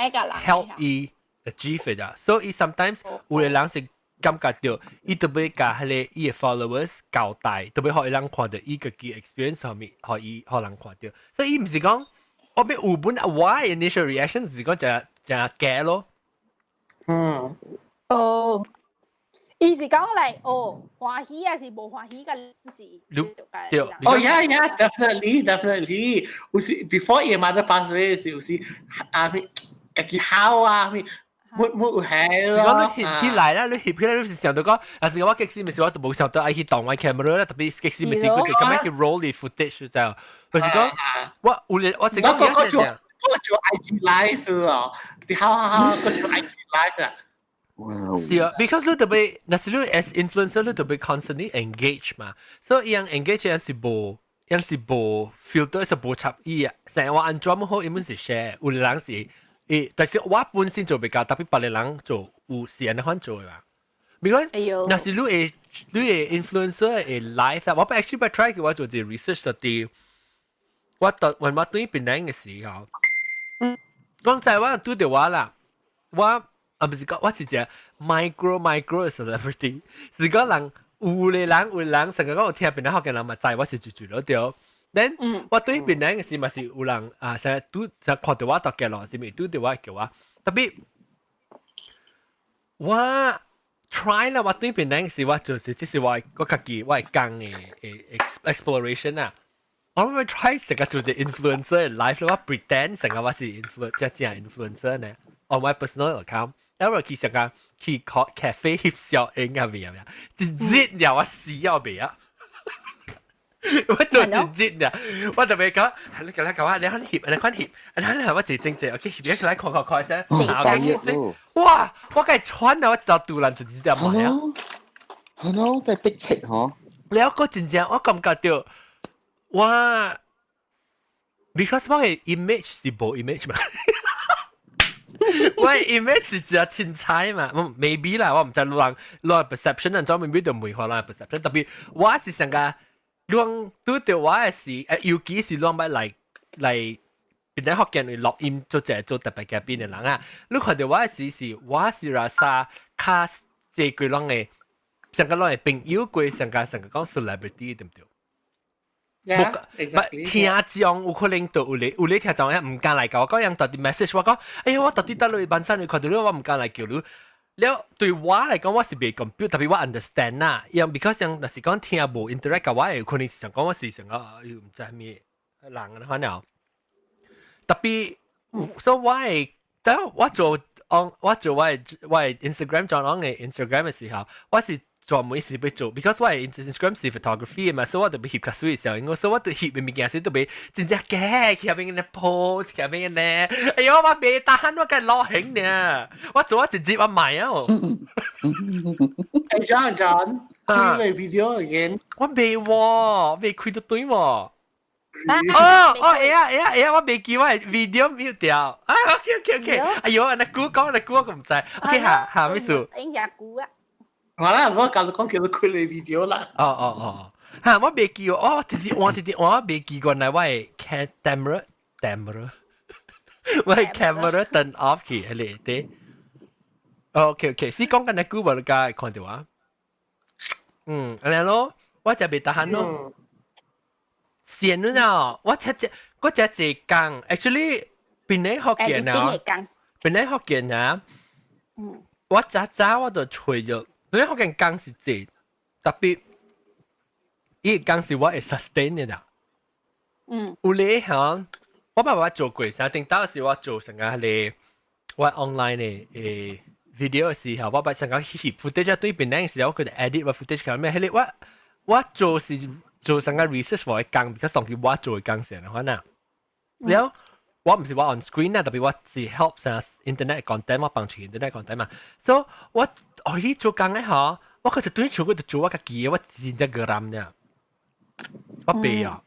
help 伊 achieve 的。所以 sometimes 有的人是感覺著，伊特別共彼个伊的 followers 交代，特別予伊人看著伊家己 experience 上面，予伊予人看著。所以伊毋是講，我欲有本我 initial reaction 是講誠誠假咯。哦，伊是講來哦，歡喜還是無歡喜個是？對。哦，yeah, definitely, definitely。有時 before 伊 mother pass away 時，有時啊，家己哭啊，沒沒有係咯。是講你翕起來啦，你翕起來你是想到講，但是我激死毋是我都無想到愛去動我 camera 啦，特別激死毋是佢哋咁樣去 roll 啲 footage 就，就是講我有咧，我是講我做我做 IG live 咯，你好好好，我做 IG live 啊。是啊，because 你特別，若是你 as influencer 你特別 constantly engage 嘛，所以伊樣 engage 樣是無，樣是無 filter 是無插意啊，成日我按怎好，伊本是 share，有人是。誒，但是我本身做袂到，特別別個人做有是按呢款做的嘛。Because 若是你會你會 influencer 會 live 啊，我 actually 捌 try 過我做一個 research 就佇我到when 我對檳城的時候，講在我拄著我啦，我啊毋是講我是一個 micro micro celebrity，是講人有的人有的人成日講有聽檳城福建人嘛知我是住住咯對。then 我對檳城的時嘛是有人啊，成日拄成日看著我搭街路，是咪拄著我叫我？特別我 try 啦，我對檳城時我就是這是我我家己我會講的 exploration 啊。我會 try 成個做隻 influencer life 我 pretend 成個我是 influencer 真正 influencer 呢。on my personal account，因為去成個去 cafe 翕相影啊，未啊？真熱了，我死要未啊！我做真熱了，我特別講，你過來搞我，你看翕，你看翕，你看我坐正正，OK，翕起來看看看先。哇！我該穿啊，我知道突然就知道嘛呀。係咯，該逼切嗬。了個真正我感覺著，我 because 我的 image 是無 image 嘛。我的 image 是只凊彩嘛，maybe 啦，我毋知人人 perception 人怎 maybe 就梅花人 perception，特別我是成個人拄著我的是，尤其是攏捌來來檳城福建去錄音做這做特別嘉賓的人啊，你看著我的時是我是 rasa 較濟過攏的，上個攏的朋友過上個上個講 celebrity 對毋對？ Yeah, exactly. 聽眾有可能就有咧有咧聽眾毋敢來共我講，樣到底 message 我講，哎呀，我到底佗落班山你看著你，我毋敢來叫你。了對我來講，我是袂 compute，特別我 understand 啦。因 because 像若是講聽無 interact 共我，有可能是想講我是想講又毋知啥物人啊，反正特別，所以我會，等我做 on 我做我的我的 Instagram 轉 on 的 Instagram 的時候，我是專門是欲做，because 我 Instagram 是 photography 嘛，所以我就欲翕較媠攝影，所以我就翕的物件時都袂真正假，翕邊個 pose，翕邊個呢？哎喲，我袂得閒，我梗攞興呢，我做我直接我賣啊！哎，John John，開你 video again？我袂喎，未開到對喎。哦哦，會啊會啊會啊，我袂記我 video mute 掉。啊，OK OK OK，哎喲，那估講那估我唔知。OK 哈哈，咩事？應該估啊。好啦，我教你講叫你開你 video 啦。哦哦哦，嚇，我袂記哦，直直換直直換，我袂記原來我的 camera camera，我的 camera turn off 去，係嚟對。OK OK，是講緊那估無你家看到啊？嗯，按呢咯，我就袂得閒咯。線了，我食只我食一工，actually 檳城福建啊，檳城福建啊，我早早我就揣咗，檳城福建工是濟，特別伊工是我會 sustain 的啦。有咧嚇，我爸爸做過，啥頂當時我做成個迄個我 online 的video 的時候，我捌成個翕 footage 對檳城時候，我佢就 edit 我 footage 咁咩，彼個我做是。做成個 research 我工，比較當佢我做的工先，可能。了，我毋是我 on screen 啊，特別我是 help 成 internet content，我幫助 internet content 嘛。所以我哦，伊做工的嗬，我其實對全部就做我家己的，我真正個人呢，我袂啊。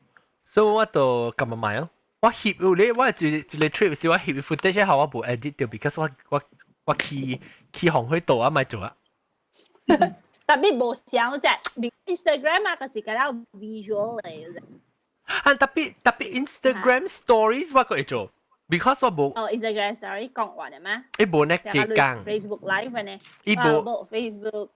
所以我就撳埋買咯。我翕有咧，我一一個 trip 是我翕 footage 後，我無 edit 掉，because 我去紅去度啊，咪做啊。特別無像只 Instagram 啊，嗰時較 visual 嚟嘅。啊，特別特別 Instagram stories 我個會做，because 我無。哦，Instagram story 講話嘅咩？伊無呢一工。 Facebook Live 呢？伊無 Facebook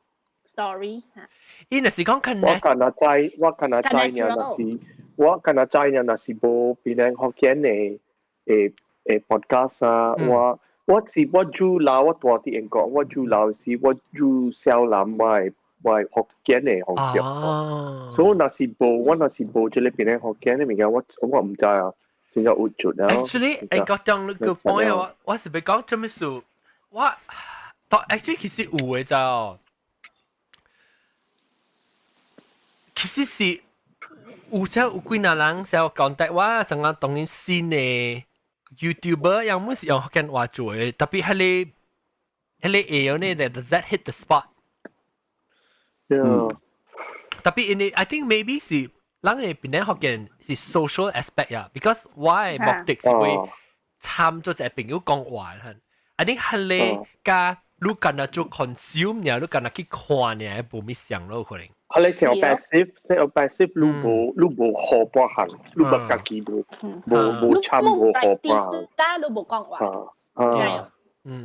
Story 嚇。伊若是講 connect。我敢若知，我敢若知爾，若是我敢若知爾，若是無檳城福建的podcast 啊，我是我住老，我住佇英國，我住老是我住小南我的福建的方向。所以若是無，我若是無這个檳城福建的物件，我毋知啊，真正有出啊。 Actually，欸，講中個 point 我是欲講做咩事？我，但 actually 其實有的就，其實是有時有幾若人想 contact 我，成個當然新的 YouTuber 有冇是用福建話做的，特別彼个彼个會曉呢，that hit the spot。 特別因為 I think maybe 是咱的檳城福建是 social aspect 啊，because 我的目的是為參做一個朋友講話。I think 彼个佮你干焦做 consume 爾，你干焦去看爾，無物相咯可能。彼个上 passive，上 passive，你無學半項，你無家己無參無學半項。但你無講話。啊。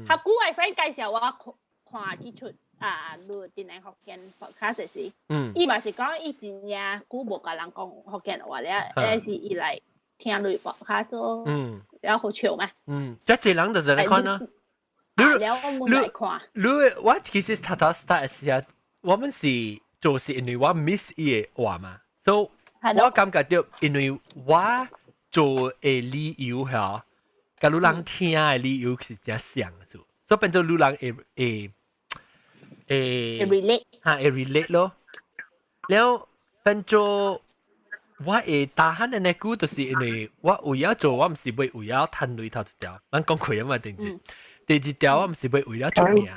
較久我 friend 介紹我看這齣啊，你檳城福建 podcast 時，伊嘛是講伊真正久無共人講福建話了，還是伊來聽你 podcast 咯，了好笑嘛。嗯，這濟人就是來看啊。你了我冇來看。你我其實頭頭 start 時啊，我們是做是因為我 miss 伊的話嘛，所以我感覺到因為我做的理由嚇，佮你人聽的理由是真像的，所以變做你人會 relate 嚇會 relate 咯。了變做我會打鼾的那句，就是因為我為了做，我毋是欲為了趁鐳頭一條，咱講過啊嘛，頂一第二條我毋是欲為了出名。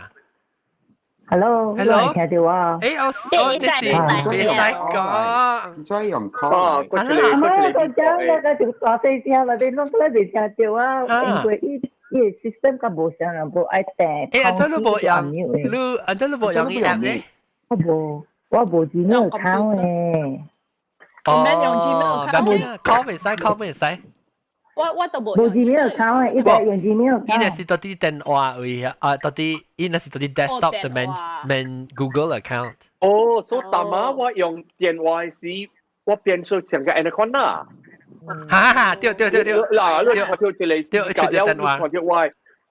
Hello， Hello，聽到我？欸，我我這是袂使講，再用 call 啊，我我講我個就大細聲啦，你攏都袂聽到啊，因為伊伊個 system 較無相人無愛訂。欸，按怎你無用？你按怎你無用伊 app 咧？我無，我無 Gmail account 誒。哦，用 Gmail account，call 袂使，call 袂使。我都無。無 Gmail account 誒，伊就用 Gmail 伊若是佇佇電話位啊，佇佇伊若是佇佇 desktop 的免免 Google account。哦，所以逐馬我用電話時，我變做成個按呢款啦。哈哈，對對對對。嗱，你看到這個，對，出隻電話，看到我，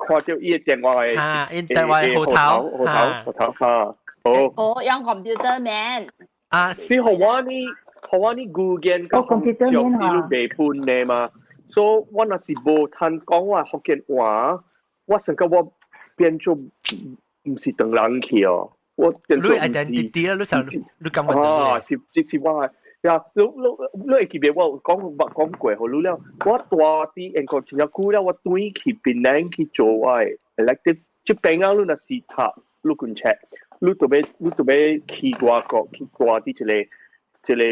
看到伊的電話的，哈，𪜶電話號頭，號頭，號頭，哈，好。哦，用 computer 免。啊，是予我呢，予我呢語言佮上是你袂分的嘛？所以我若是無通講我福建話，我成個我變做毋是唐人去哦。我你 identity 啦，你想你感覺啊，是是我呀，你會記得我講捌講過，予你了。我蹛佇英國真正久了，我轉去檳城去做我的 elective，這邊啊，你若是讀陸軍冊，你就欲去外國去蹛佇一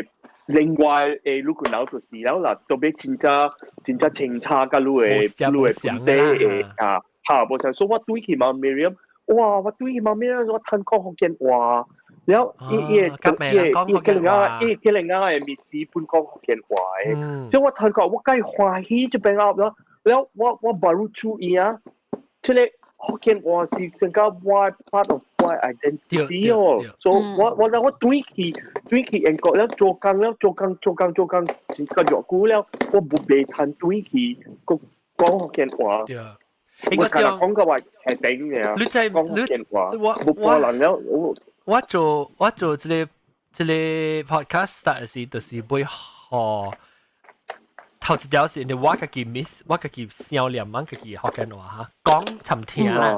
個另外的陸軍樓就是了啦，都欲真正真正清楚佮你的本地的啊，哈，無像說我轉去 Mount Miriam，哇！我轉去 Mount Miriam，我趁講福建話，了伊伊個伊個伊個另外伊個另外的 miss 本講福建話的，所以我趁講我介歡喜這邊啊，了了我 baru 注意啊，這個福建話是成個我 part of 我 identity 哦，所以我轉去英國了做工了做工做工做工，真個熱久了，我無袂趁轉去閣講福建話。我今日講嘅話係頂嘅，你在講福建話，無可能了。我做這個 podcast start 時，就是會學頭一條是因為我家己 miss，我家己想念阮家己福建話哈，講尋聽啦。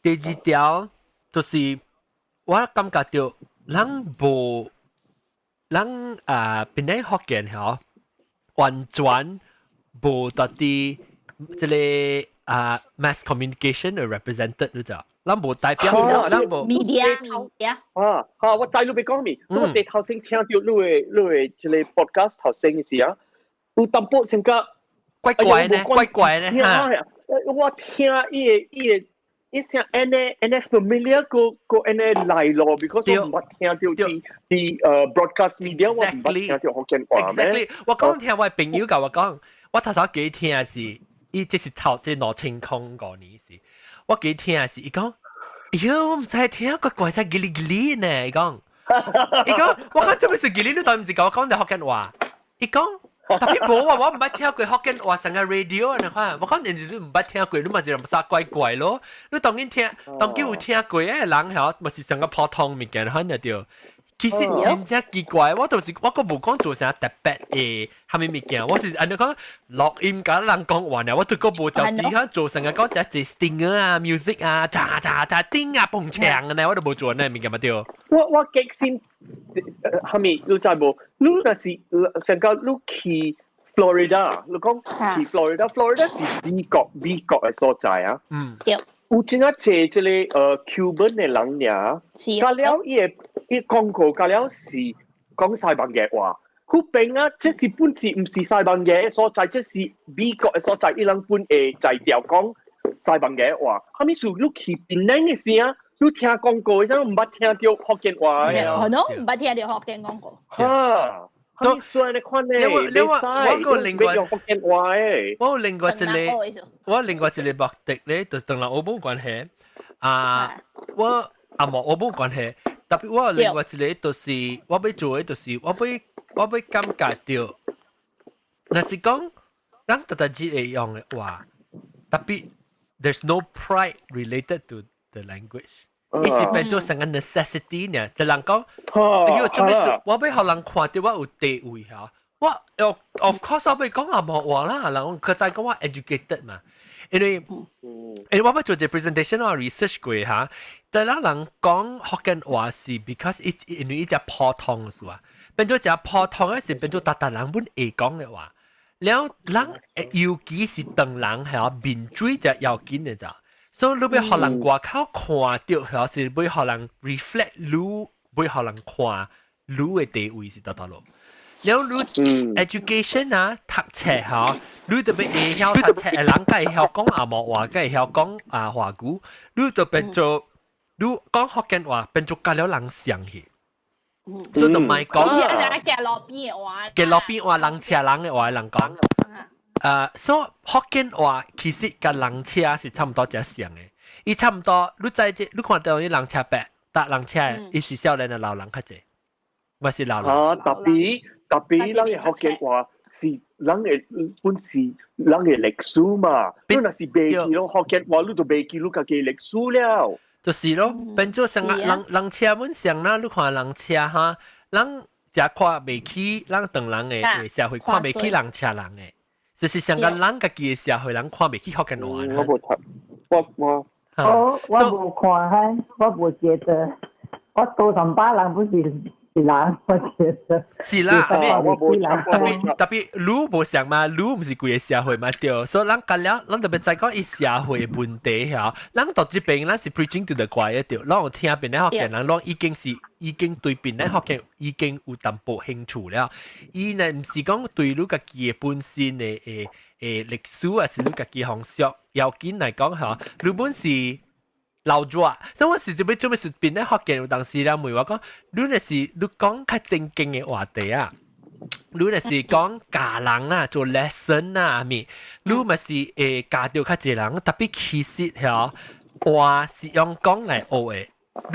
第二條就是我感覺到人無人啊，檳城福建吼，完全無佇佇這個啊 mass communication 的 represented 你知？咱無代表，咱無 media media 啊啊！我知你欲講咩，所以我第頭先聽到你的這個 podcast 頭先的時啊，有淡薄成個怪怪呢，怪怪呢嚇。我聽伊個伊聲按呢按呢 familiar 個個按呢來咯，because 我毋捌聽到佇 broadcast media 我毋捌聽到福建話咩？Exactly，我講聽我朋友共我講，我頭頭記聽是，伊這是頭這2005年時，我記聽是，伊講，喲，我毋知聽個怪聲嘰哩嘰哩呢，伊講，伊講，我講做咩是嘰哩？你當毋是共我講的福建話？伊講。特別無啊，我毋捌聽過福建話成個 radio 按呢款，我講人哋你毋捌聽過，你嘛是啥怪怪咯？你當然聽，當然有聽過的人嗬，嘛是成個普通物件款就對。其實真正奇怪，我就是我閣無講做啥特別的啥物物件，我是按呢講錄音共人講話呢，我都閣無條底下做成個講一隻 stinger 啊、music 啊、喳喳喳叮啊、蹦牆呢，我都無做呢物件嘛對。我激心，係咪你知無？你若是成個你去 Florida，你講去 Florida，Florida 是美國的所在啊。對。有真正濟這個Cuban 的人爾，加了伊的伊廣告，加了是講西班牙話。彼邊啊，這是本是毋是西班牙的所在，這是美國的所在，伊人本會在調講西班牙話。啥物事你去檳城的時啊，你聽廣告的時陣，毋捌聽到福建話的。可能毋捌聽到福建廣告。哈，都算你看呢？你我我個另外用福建話的。我有另外一個，我另外一個目的咧，就同人學冇關係。啊，我啊無學冇關係，特別我有另外一個就是我欲做的，就是我欲感覺到，若是講咱逐逐日會用的話，特別 there's no pride related to the language。伊是變做成個 necessity 呢，就人講，哎喲，做咩事？我欲予人看到我有地位嚇，我 of course 我欲講紅毛話啦，人佢知講我 educated 嘛，因為我欲做這 presentation 我 research 過嚇，但係人講福建話是 because 伊因為伊只普通是吧？變做只普通的是變做逐逐人本會講的話，了人尤其是唐人係面水就要緊的咋。所以你欲予人外口看著，還是欲予人 reflect 你，欲予人看你的地位是佗佗落。了你 education 啊，讀冊吼，你特別會曉讀冊的人，才會曉講紅毛話，才會曉講啊華語，你就變做你講福建話，變做佮了人相去。所以就莫講。好似按呢行路邊的話。行路邊話，人車人的話人講。所以福建話其實佮人車是差毋多遮像的，伊差毋多，你知這，你看到伊人車伯搭人車，伊是少年的老人較濟，嘛是老人。啊，特別特別，咱的福建話是咱的本是咱的歷史嘛。你若是袂記咯福建話，你就袂記你家己歷史了。就是咯，變做成個人人車本上啦，你看人車哈，人誠看袂起咱唐人的社會，看袂起人車人的。就是上個人家己的社會人看袂起福建話。我無讀，我我我我無看開，我無覺得，我多上百人不是是人，我覺得。是啦，特別特別，你無想嘛，你毋是規个社會嘛對，所以咱甲了，咱特別知講伊社會問題嚇，咱到這邊咱是 preaching to the choir 對，咱有聽檳城福建人，攏已經是已經對檳城福建已經有淡薄興趣了。伊呢毋是講對你家己的本身的誒誒歷史，還是你家己風俗，要緊來講嚇，你本是。老熱，所以我是做咩做咩是檳城福建有當時咧問我講，你若是你講較正經的話題啊，你若是講教人啊，做 lesson 啊，咪，你嘛是會教著較濟人，特別其實嚇話是用講來學的。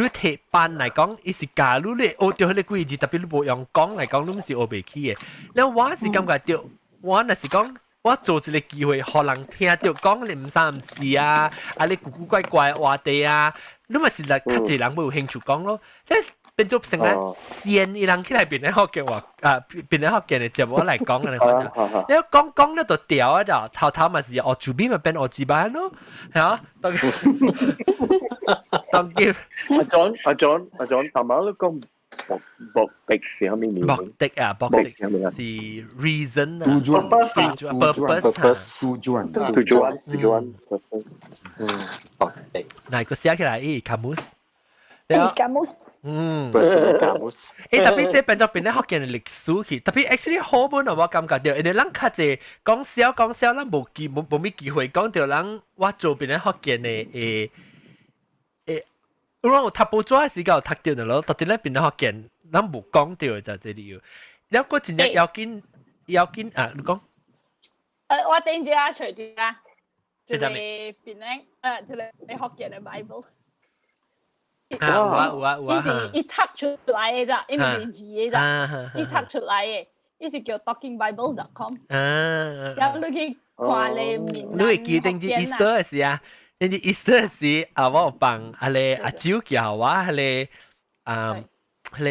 你提班來講，伊是教你咧學著彼個幾字，特別你無用講來講，你毋是學袂起的。了我是感覺著，我若是講。我做一個機會，予人聽著講你毋三毋四啊，啊你古古怪怪話題啊，你嘛是來較濟人會有興趣講咯。即變做成咧先伊人起來檳城福建話啊，檳城福建的節目來講啊，你看你講講咧就掉啊，就頭頭嘛是學主邊嘛變學字班咯，係啊，當當叫阿 John 阿 John 阿 John，頭先你講。目目的是啥物物？目的啊，目的是 reason 啊， purpose， tujuan ，tujuan tujuan，嗯，目的。來個寫起來，咦，kamus， kamus，嗯，kamus。誒，特別這變做檳城福建的歷史去，特別 actually 好本我感覺著，因為咱較濟講笑講笑，咱無機無無咩機會講著人我做檳城福建的誒誒。我有讀報紙時間有讀著咯，特別咧檳城福建，咱無講著就這理由。了個真正要緊要緊啊！你講。我頂一下隨住啊，一個檳城，一個福建的 Bible。啊有啊有啊有啊！伊是伊讀出來的咋，伊毋是字的咋，伊讀出來的，伊是叫 talkingbibles.com。啊。然後你去看咧閩你會記得這 Easter 的時啊？你啲 Easter 時啊，我有幫阿個阿舅叫我，彼個啊，彼個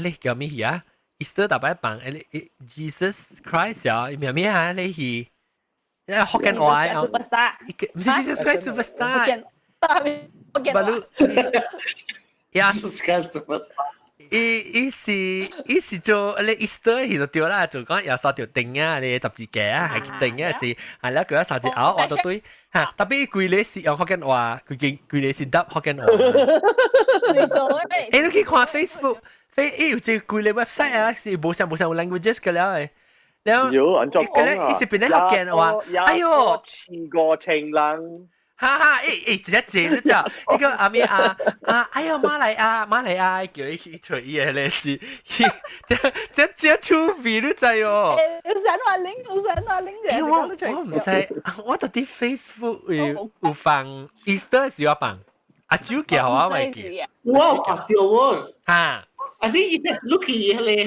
彼個叫咩戲啊？Easter 逐擺放彼個 Jesus Christ 啊，伊名咩啊？彼個戲，福建話啊，毋是 Jesus Christ Superstar，福建話，呀，Jesus Christ Superstar。伊伊是伊是做你 Easter 戲就對啦，就講耶穌就釘啊，你十字架啊，係釘啊是，係啦，佢一十字咬我就對嚇，特別規個是用福建話，規個規個是答福建話。欸，你去看 Facebook，伊有一個規個 website 啊，是無啥無啥有 languages 個了的。了，有按怎講啊？伊是檳城福建話，哎喲，似個情人。哈哈，欸欸，一隻字你知？伊個阿咩啊啊，哎喲馬來亞馬來亞叫伊去揣伊個咧是，這這這趣味你知哦？有啥話拎，有啥話拎欸，我我毋知，我佇佇 Facebook 有有放 Easter 時我放，阿舅叫我袂記。我有看著喎。哈。 I think you just look 彼個你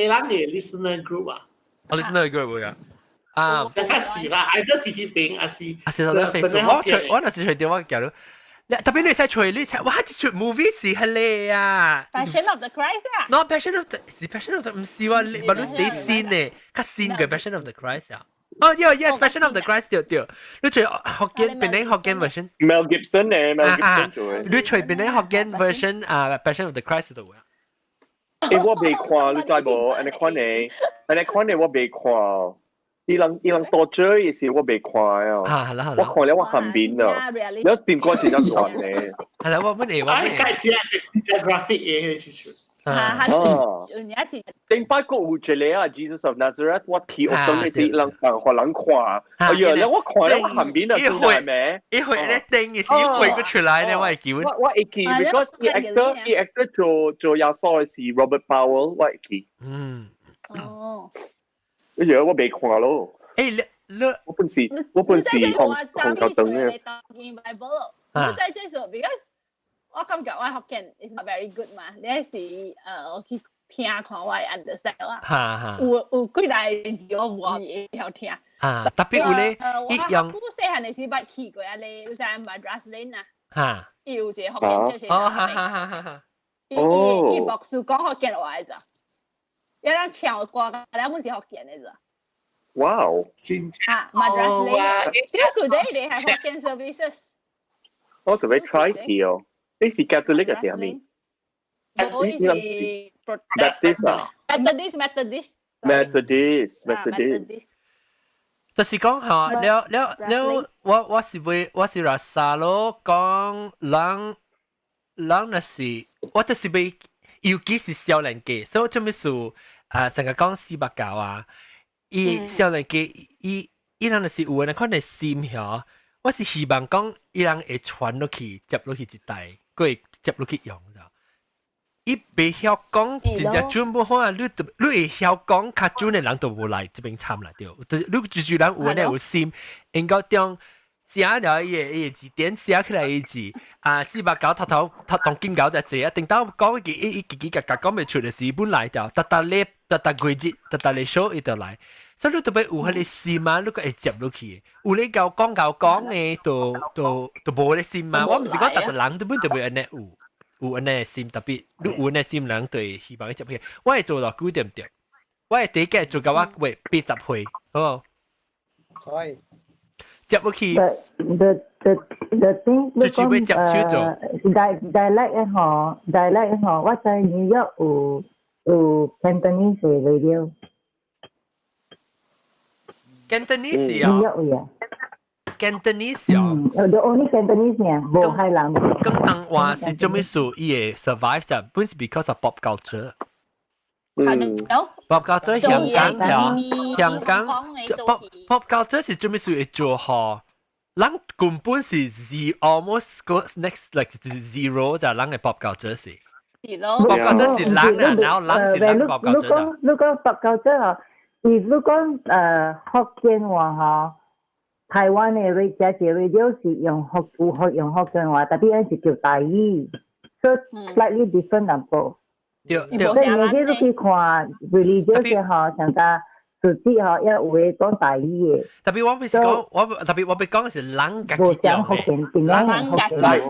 咱的 listener group 啊。哦，listener group 會啊。啊，這個是啦，還是彼邊，還是還是喺 Facebook。我揣我若是揣著我叫你，特別你會使揣你揣，哇！這出 movie 是彼個啊。 Passion of the Christ 啊。 No Passion of the 是 Passion of the 毋是喎，你嘛你是新的，較新嘅 Passion of the Christ 啊。哦，yeah yes，Passion of the Christ 對對，你揣福建檳城福建 version。 Mel Gibson 咧，Mel Gibson 做的。你揣檳城福建 version 啊，Passion of the Christ 就有啊。欸，我未看，你知無？按呢款的，按呢款的我未看。伊人伊人多追的時我未看啊。啊，好啦好啦。我看了我喊面啊，了成個真正亂咧。係啦，我乜嘢我乜嘢。開始啊，是 graphic 嘅時陣。啊，哦，有一次。頂擺閣有一個啊，Jesus of Nazareth，我去學堂的時，人人予人看，哎呀，了我看了我喊面啊，一會一會咧頂嘅時，一會個出來咧，我會記。我我會記，because 伊 actor 伊 actor 做做耶穌的是 Robert Powell，我會記。嗯。哦。哎呀，我未看咯。欸，你你我本是我本是紅紅頭燈嘅。我在這時候，because 我感覺我福建 is not very good 嘛，你是我去聽看我會 understand 啦。哈哈。有有幾個字我無會曉聽。啊，特別有咧，伊用。我細漢的時捌去過啊咧，有啥 Madras Lane 啊。哈。伊有一個福建就是。哦，哈哈哈哈哈。伊伊伊牧師講福建話咋？有人唱歌，咱本是福建的咋？哇哦！啊，Madras Lane。Till today they have Hokkien services。我準備 try 去哦。你是 Catholic 還是啥物？我是 Baptist 啊，Methodist Methodist Methodist Methodist。就是講嚇，了了了，我是會我是拉薩咯，講人人若是，我就是會，尤其是少年家，所以做咩事啊？成日講四百九啊，伊少年家，伊伊人若是有的，可能心曉，我是希望講伊人會傳落去，接落去一代，閣會接落去用。伊袂曉講，真正準無好啊！你你會曉講較準的人都無來這邊參啦，對。你就是人有呢有心，應該將寫了伊個伊個字典寫起來伊字啊，四百九頭頭頭當金狗就濟啊，等到講伊伊伊自己家家講袂出的時，本來就逐逐禮逐逐月日逐逐禮數伊就來。所以你特別有彼個心啊，你閣會接落去。有你夠講夠講的，就就就無彼個心啊。我毋是講逐逐人都本特別按呢有。有按呢心，特別你有按呢心人對希望接去。我會做到幾點對？我會第一個做到我會80歲，好。可以。接落去。 The thing 你講接手做。 dialect 的吼，dialect 的吼，我在 New York 有有 Cantonese radio。 Cantonese 啊？New York 有啊。 Cantonese 啊？嗯，the only Cantonese 呢，無海南。廣東話是做咩事？伊會 survive 就本是 because of pop culture。嗯。 pop culture 香港條，香港 pop pop culture 是做咩事會做好？人根本是 z almost go next like zero 就人嘅 pop culture 是。是咯。 pop culture 是人啊，然後人是人 pop culture。你講 pop culture 嗬，如果講福建話嗬。台灣的 radio radio 是用福有學用福建話，特別𪜶是叫台語，所以 slightly different 淡薄。對對。所以你你去看 religious 嘅嗬，像個自己嗬，也有會講台語嘅。特別我不是講，我特別我欲講是人家己用嘅，人人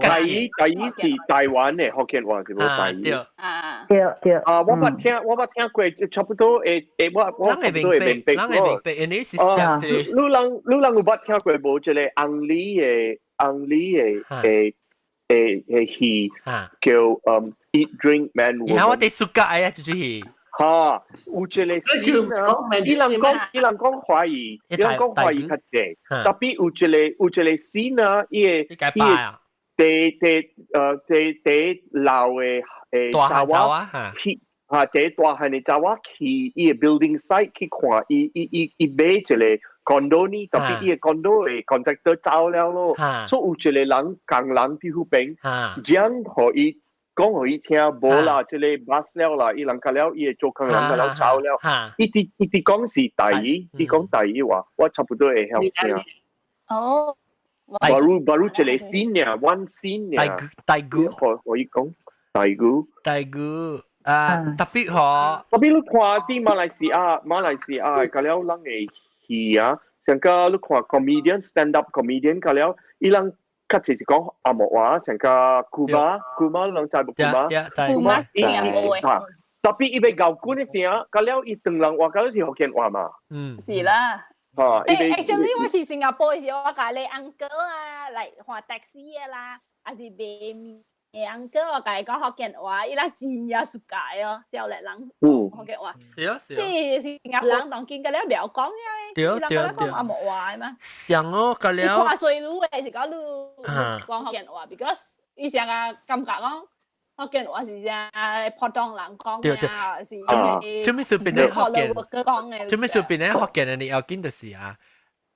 台語台語是台灣的福建話是無台語。對啊。對對。啊，我捌聽我捌聽過，差不多會會我我差不多會明白。人會明白，因為是像這個。你人你人有捌聽過無？這個紅里的紅里的的的的戲叫Eat Drink Man Woman。然後我哋暑假啊，這出戲。哈，有一個戲啊，伊人講伊人講華語，伊人講華語較濟，特別有一個有一個戲啊，伊個伊個第第呃第第老的誒查某去啊，第大漢的查某去伊個 building site 去看，伊伊伊伊買一個 condo 呢，特別伊個 condo 的 contractor 走了咯，所以有一個人工人佇彼邊，講予伊。講予伊聽，無啦，這個 bus 了啦，伊人較了，伊會做工人較了走了。伊直伊直講是台語，伊講台語話，我差不多會曉聽。哦。 Baru baru 一個 scene 爾，one scene 爾。台語。可以講台語。台語啊，特別嗬。特別你看佇馬來西亞，馬來西亞較了人的戲啊，像個你看 comedian stand up comedian 較了，伊人。較濟是講紅毛話，像個 Kumar Kumar 人知無 Kumar？ Kumar 是紅毛的。特別伊欲咬棍的時，較了伊唐人話，較是福建話嘛。嗯，是啦。嚇！誒，actually 我去新加坡的時候，我共你 uncle 啊，來看 taxi 的啦，還是賣麵的 uncle，我共伊講福建話，伊拉真正 suka 哦，少年人福建話。是啊是啊。即新加坡人當今個了袂曉講嘅，伊人講講紅毛話的嘛。像哦，個了。看衰女的是講你講福建話，because 伊成個感覺講。福建話是啥普通人講嘅啊，是。做咩事變咧福建？講嘅。做咩事變咧福建的？你要緊就是啊，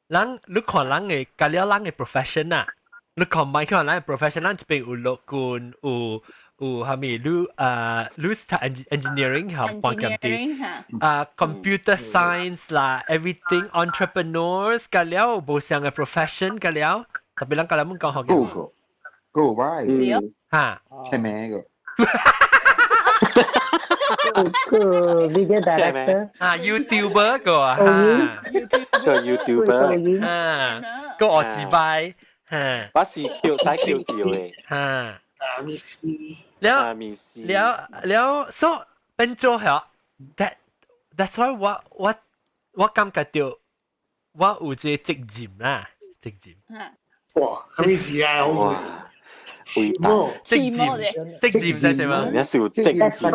人你看人的，甲了人的 profession 啊，你看咪看人的 profession，咱這邊有陸軍，有有蝦米，你啊，你是讀 engineering 嚇，半兼啲啊，computer science 啦，everything entrepreneurs，甲了無相的 profession 甲了，特別咱甲咱們講福建。個個個嚇，係咩個？個 video director 啊，YouTuber 個啊，個 YouTuber 啊，個我自拜，嚇，我是叫使叫照嘅，嚇，啊，咪斯，了了了，所以變做係，that's why 我我我感覺到我有這個責任啦，責任。哇，係咩事啊？哇！偉大。責任，責任就係嘛？你是有責任。責責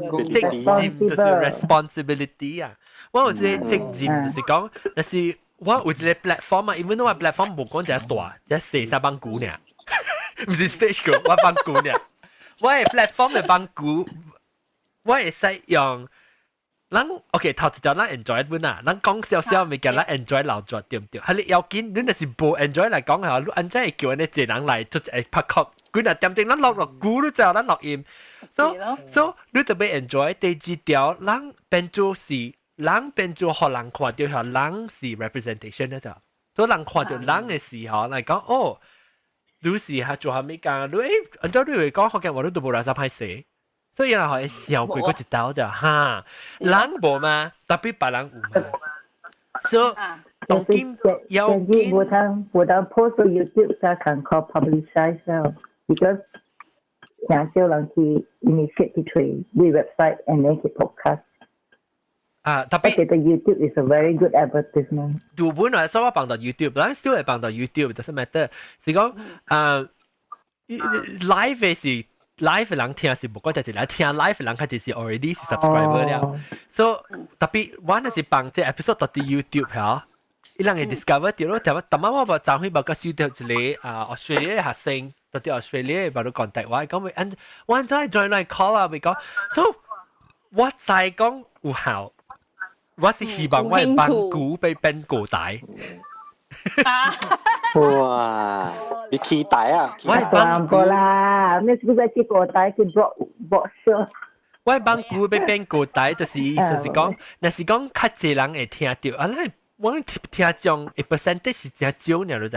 任就是 responsibility 啊！我有一個責任就是講，若是我有一個 platform 啊，因為我 platform 無講一大，一細細放鼓爾，毋是 stage 個，我放鼓爾。我的 platform 的放鼓，我會使用。咱 OK 頭一條咱 enjoy 本啊，咱講少少物件，咱 enjoy 留住對毋對？係你要緊，你若是無 enjoy 來講嚇，你按怎會叫按呢濟人來做一個拍曲？幾若點鐘咱錄落鼓，你知影咱錄音。So 你特別 enjoy 第二條，咱變做是，人變做予人看著，嚇人是 representation 咧就，所以人看著人的時候來講，哦，你是嚇做啥物工？你按照你會講福建話，你都無來啥歹勢。所以人會笑過嗰一道就哈，人無嘛，特別別人有嘛。所以當今要緊。無通無通 post 到 YouTube 才能靠 publicize 了，because 誠少人去 initiate 去揣你 website and then 去 podcast。啊，特別我覺得 YouTube is a very good advertisement。杜本來說我放到 YouTube，咱 still 會放到 YouTube，doesn't matter。是講啊，live 是 live 人聽是無講就係來聽 live 人較就是 already 是 subscriber 了。所以特別我若是放這 episode 到佇 YouTube 嚇，伊人會 discover 到咯。特別我無昨昏無個收到一個啊 Australia 學生，到佇 Australia 無 contact 我，講按我按怎 join 來 call 啊，咪講，所以我知講有效。我是希望我的放鼓被變高大。哇！你期待啊！我放過啦，咩是不是去高大去 block block show？我放鼓被變高大，就是意思是講，若是講較濟人會聽著，啊，咱我聽眾一 percentage 是真少爾，你知？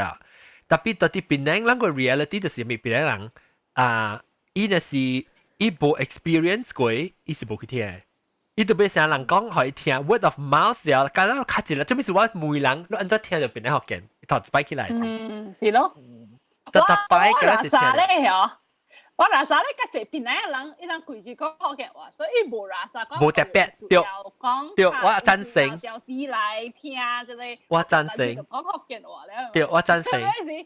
特別到佇檳城，咱個 reality 就是咪檳城人啊，伊若是伊無 experience 過，伊是無去聽。伊特別成人講，予伊聽 word of mouth 了，敢若較濟啦。做咩事我問人，你按怎聽著檳城福建？頭一擺起來。嗯，是咯。特特擺敢若是聽。咧嗬，我垃圾咧，較濟檳城人，伊人規日講福建話，所以伊無垃圾講。無特別對。對，我贊成。調啲來聽這個。我贊成。講福建話咧。對，我贊成。是是，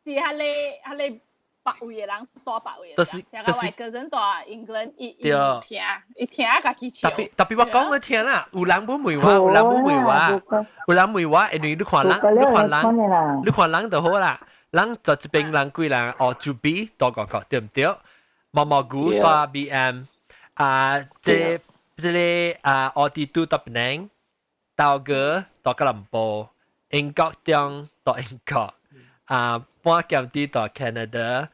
彼個彼個。別位的人，蹛別位的，就是就是個人蹛 England，伊伊聽，伊聽家己唱。特別特別我講你聽啦，有人不問我，有人不問我，有人問我，因為你看人，你看人，你看人就好啦。人就這邊人幾人哦，就比多個個對毋對？毛毛菇蹛 BM 啊，這這個啊，奧迪都蹛檳城，道哥蹛吉隆坡，英國中蹛英國。啊，半劍啲蹛 Canada，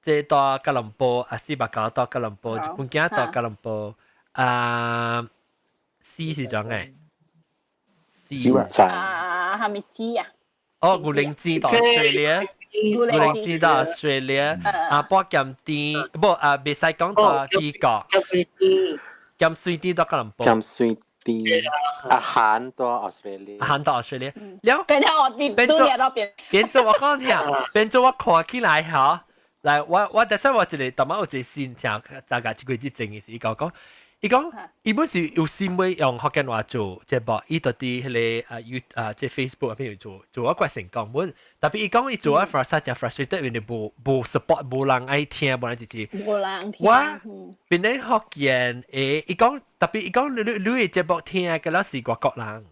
這蹛吉隆坡，啊四百九蹛吉隆坡，一本囝蹛吉隆坡，啊，C 是怎嘅？C 啊，係咪 G 啊？哦，古靈芝蹛 Australia，古靈芝蹛 Australia，啊，半劍啲，無啊，袂使講蹛美國，鹹水豬蹛吉隆坡，鹹水豬阿韓蹛 Australia，阿韓蹛 Australia，了變咗我變變做變做我講聽，變做我看起來嚇，來我我但係我一個，當晚有一個新聽，大概一個月之前嘅時，伊講講，伊講伊本是有心欲用福建話做節目，伊就佇彼個啊 You 啊這 Facebook 入邊做做一個成功本，特別伊講伊做啊 frust 真 frustrated，因為無無 support 無人愛聽，無人支持。無人聽。我檳城福建誒，伊講特別伊講你你你的節目聽嘅了是外國人，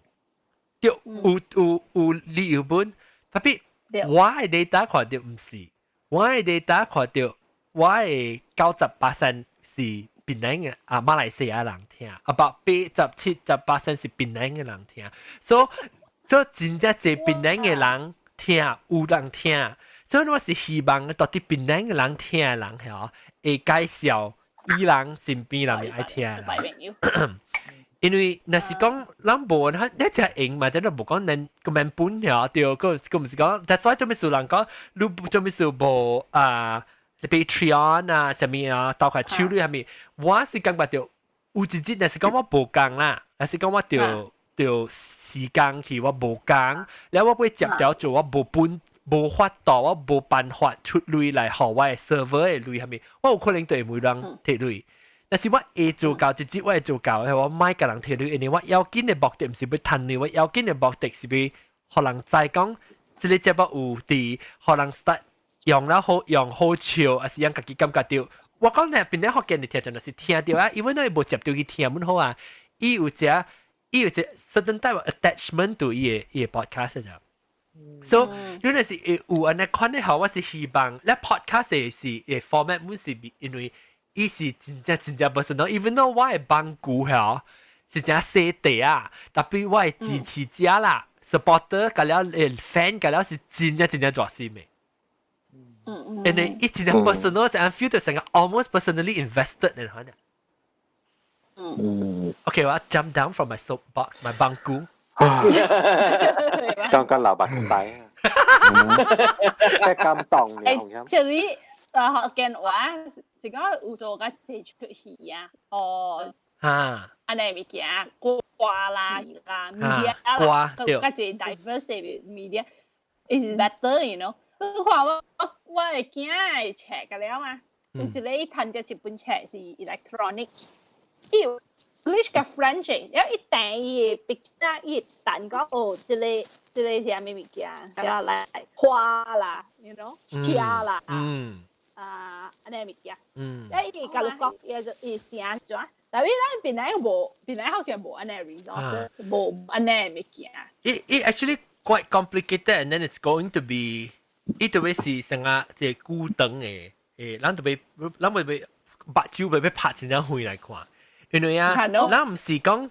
對，有有有理由本，特別我的 data 看著毋是，我的 data 看著我的98%是檳城嘅啊馬來西亞人聽，about 87%是檳城嘅人聽，所以所以真正濟檳城嘅人聽，有人聽，所以我是希望到佇檳城嘅人聽嘅人吼，會介紹伊人身邊人愛聽的。因為若是講咱無，你只用嘛，真係無講恁個免本了，對，個個毋是講，that's why 做咩事人講，你做咩事無啊？Patreon 啊，啥物啊，鬥塊手裡啥物，我是感覺著有一日，若是講我無工啦，若是講我著著時間去，我無工，了我欲接條做，我無本無法度，我無辦法出鐳來予我的 server 的鐳啥物，我有可能就會無人提鐳。但是我會做到一日，我會做到，係我莫共人提鐳，因為我要緊的目的毋是欲趁鐳，我要緊的目的是欲予人知講，這個節目有佇，予人 start。用了好用好笑，還是讓家己感覺到。我講呢，邊啲福建的聽真係是聽到啊，因為你無接到去聽本好啊，伊有隻 certain type of attachment to 伊的 podcast 就。So 你若是有按呢款的好，我是希望，咧 podcast 的是的 format 本是因為伊是真正真正 personal，even though 我的幫顧嗬是真細地啊，tapi 我的支持者啦，supporter 甲了 fan 甲了是真正真正熱心的。因為伊真正 personal，就 feel 到成個 almost personally invested 你看。Okay，我 jump down from my soapbox, my 幫顧。剛剛流目屎啊！即感動嘅，誒，這裡福建話是講有做較濟出戲啊，哦，按呢物件歌啦啦，media 啦，較濟 diverse media is better，you know。你看我的囝的冊個了嘛，有一個伊趁著一本冊是 electronic，伊有 English 佮 French，然後伊訂伊的 picture，伊會彈講哦，這個是啥物物件，然後來花啦，you know，車啦，啊，按呢物件，啊，伊會共你講，伊就伊寫怎，但係咱檳城無，檳城好像無按呢 resource，無按呢物件。 It actually quite complicated and then it's going to be 伊特別是成個這個古董的，咱特別咱會被目睭會被拍真正遠來看，因為啊，咱毋是講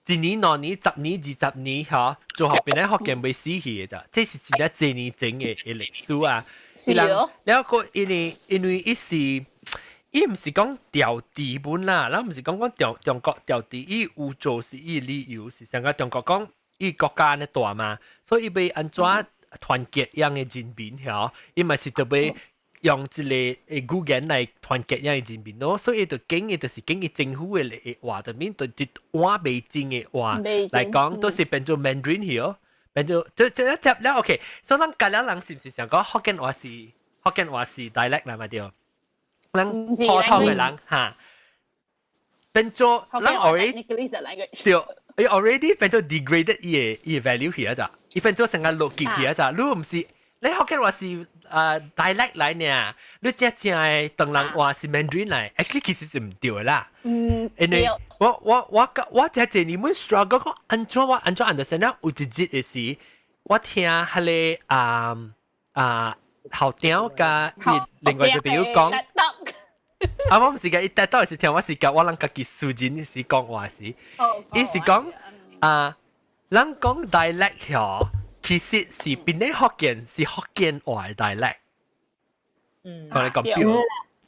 一年、2年、10年、20年嗬，做學邊咧福建袂死去的咋，這是真正濟年前的歷史啊。是咯。了個因為伊是，伊毋是講調地本啦，咱毋是講講中國調地，伊有做是伊理由是上個中國講伊國家按呢大嘛，所以伊欲按怎團結樣的人民嗬，伊嘛是特別用這個語言來團結樣的人民咯，所以伊就揀伊就是揀伊政府的話裡面，就就換袂精的話來講，都是變做 Mandarin 去哦，變做這這一接了 OK，所以咱隔了人是毋是想講福建話是 dialect 啦嘛對？咱普通的人哈，變做咱 already 對，伊 already 變做 degraded 伊的 value 去啊咋，伊變做成個落級去啊咋，你毋是你福建話是dialect 來呢，你正正的唐人話是 Mandarin 來，actually 其實是毋對啦。因為我這這年們 struggle 講按怎我按怎 understand 了，有一日的時，我聽彼個啊校長佮伊另外一個朋友講，啊我毋是共伊帶到是聽，我是共我人家己私人時講話時，伊是講啊，咱講 dialect 嗬，其實是檳城福建是福建話的 dialect。同你講表，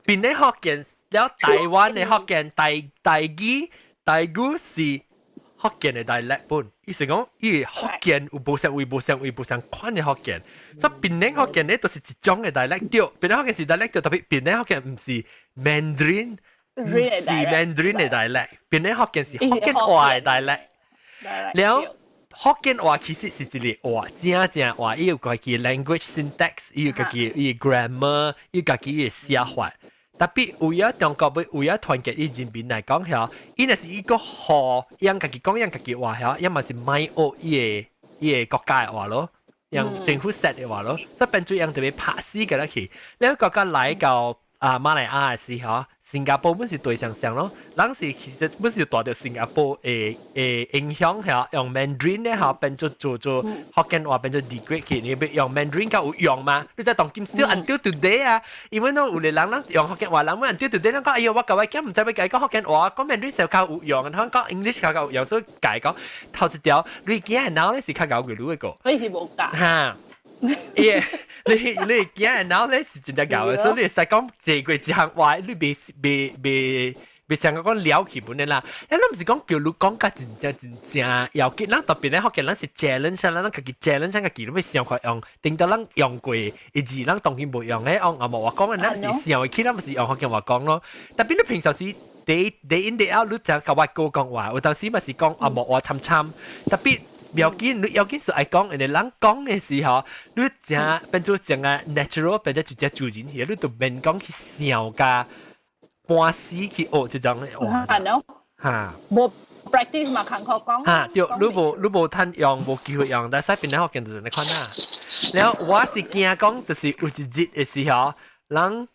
檳城福建了台灣的福建台語台語是福建的 dialect 本，意思講伊福建有無相為無相為無相款的福建，所以檳城福建咧都是一種的 dialect 對，檳城福建是 dialect 對，tapi 檳城福建毋是 Mandarin，毋是 Mandarin 的 dialect，檳城福建是福建話的 dialect，了。福建話其實是一個話，正正話，伊有家己 language syntax，伊有家己伊 grammar，伊家己的寫法。tapi 為咗中國欲為咗團結伊人民來講曉，伊若是伊個學，用家己講用家己話曉，要麼是莫學伊的國家的話咯，用政府 set 的話咯，所以變做用特別拍死個落去。你國家來到啊馬來亞的時候，新加坡本是對上上咯，人是其實本是帶著新加坡的影響下，用 Mandarin 咧嚇變做做做福建話變做 degrade 去，你欲用 Mandarin 較有用嘛？你知當今 still until today 啊，因為儂有個人人用福建話，人們 until today 人講哎喲，我共我囝毋知欲共伊講福建話，講 Mandarin 時較有用，他講 English 較有用，所以共伊講頭一條，你囝的腦咧是較𠢕過你個。你是無教。哈。耶！你囝的腦咧是真正𠢕的，所以你會使講這過一項話，你袂想講了去本的啦。咱毋是講叫你講甲真正真正要緊，咱特別咧福建咱是 challenge，咱家己 challenge 家己，你欲想看用，頂到咱用過的字，咱當然無用咧，用紅毛話講的，咱是想會起，咱毋是用福建話講咯。tapi 你平常時 day day in day out，你就共外國講話，有當時嘛是講紅毛話參參，tapi 要緊，你要緊是愛講，因為人講的時候，你正變做正啊 natural，變做直接自然去，你就免講去想共半死去學這種的話。係咯。哈。無 practice 嘛，艱苦講。哈，對，你無趁用，無機會用，但係變咧福建就是按呢款啦。然後我是驚講，就是有一日的時候，人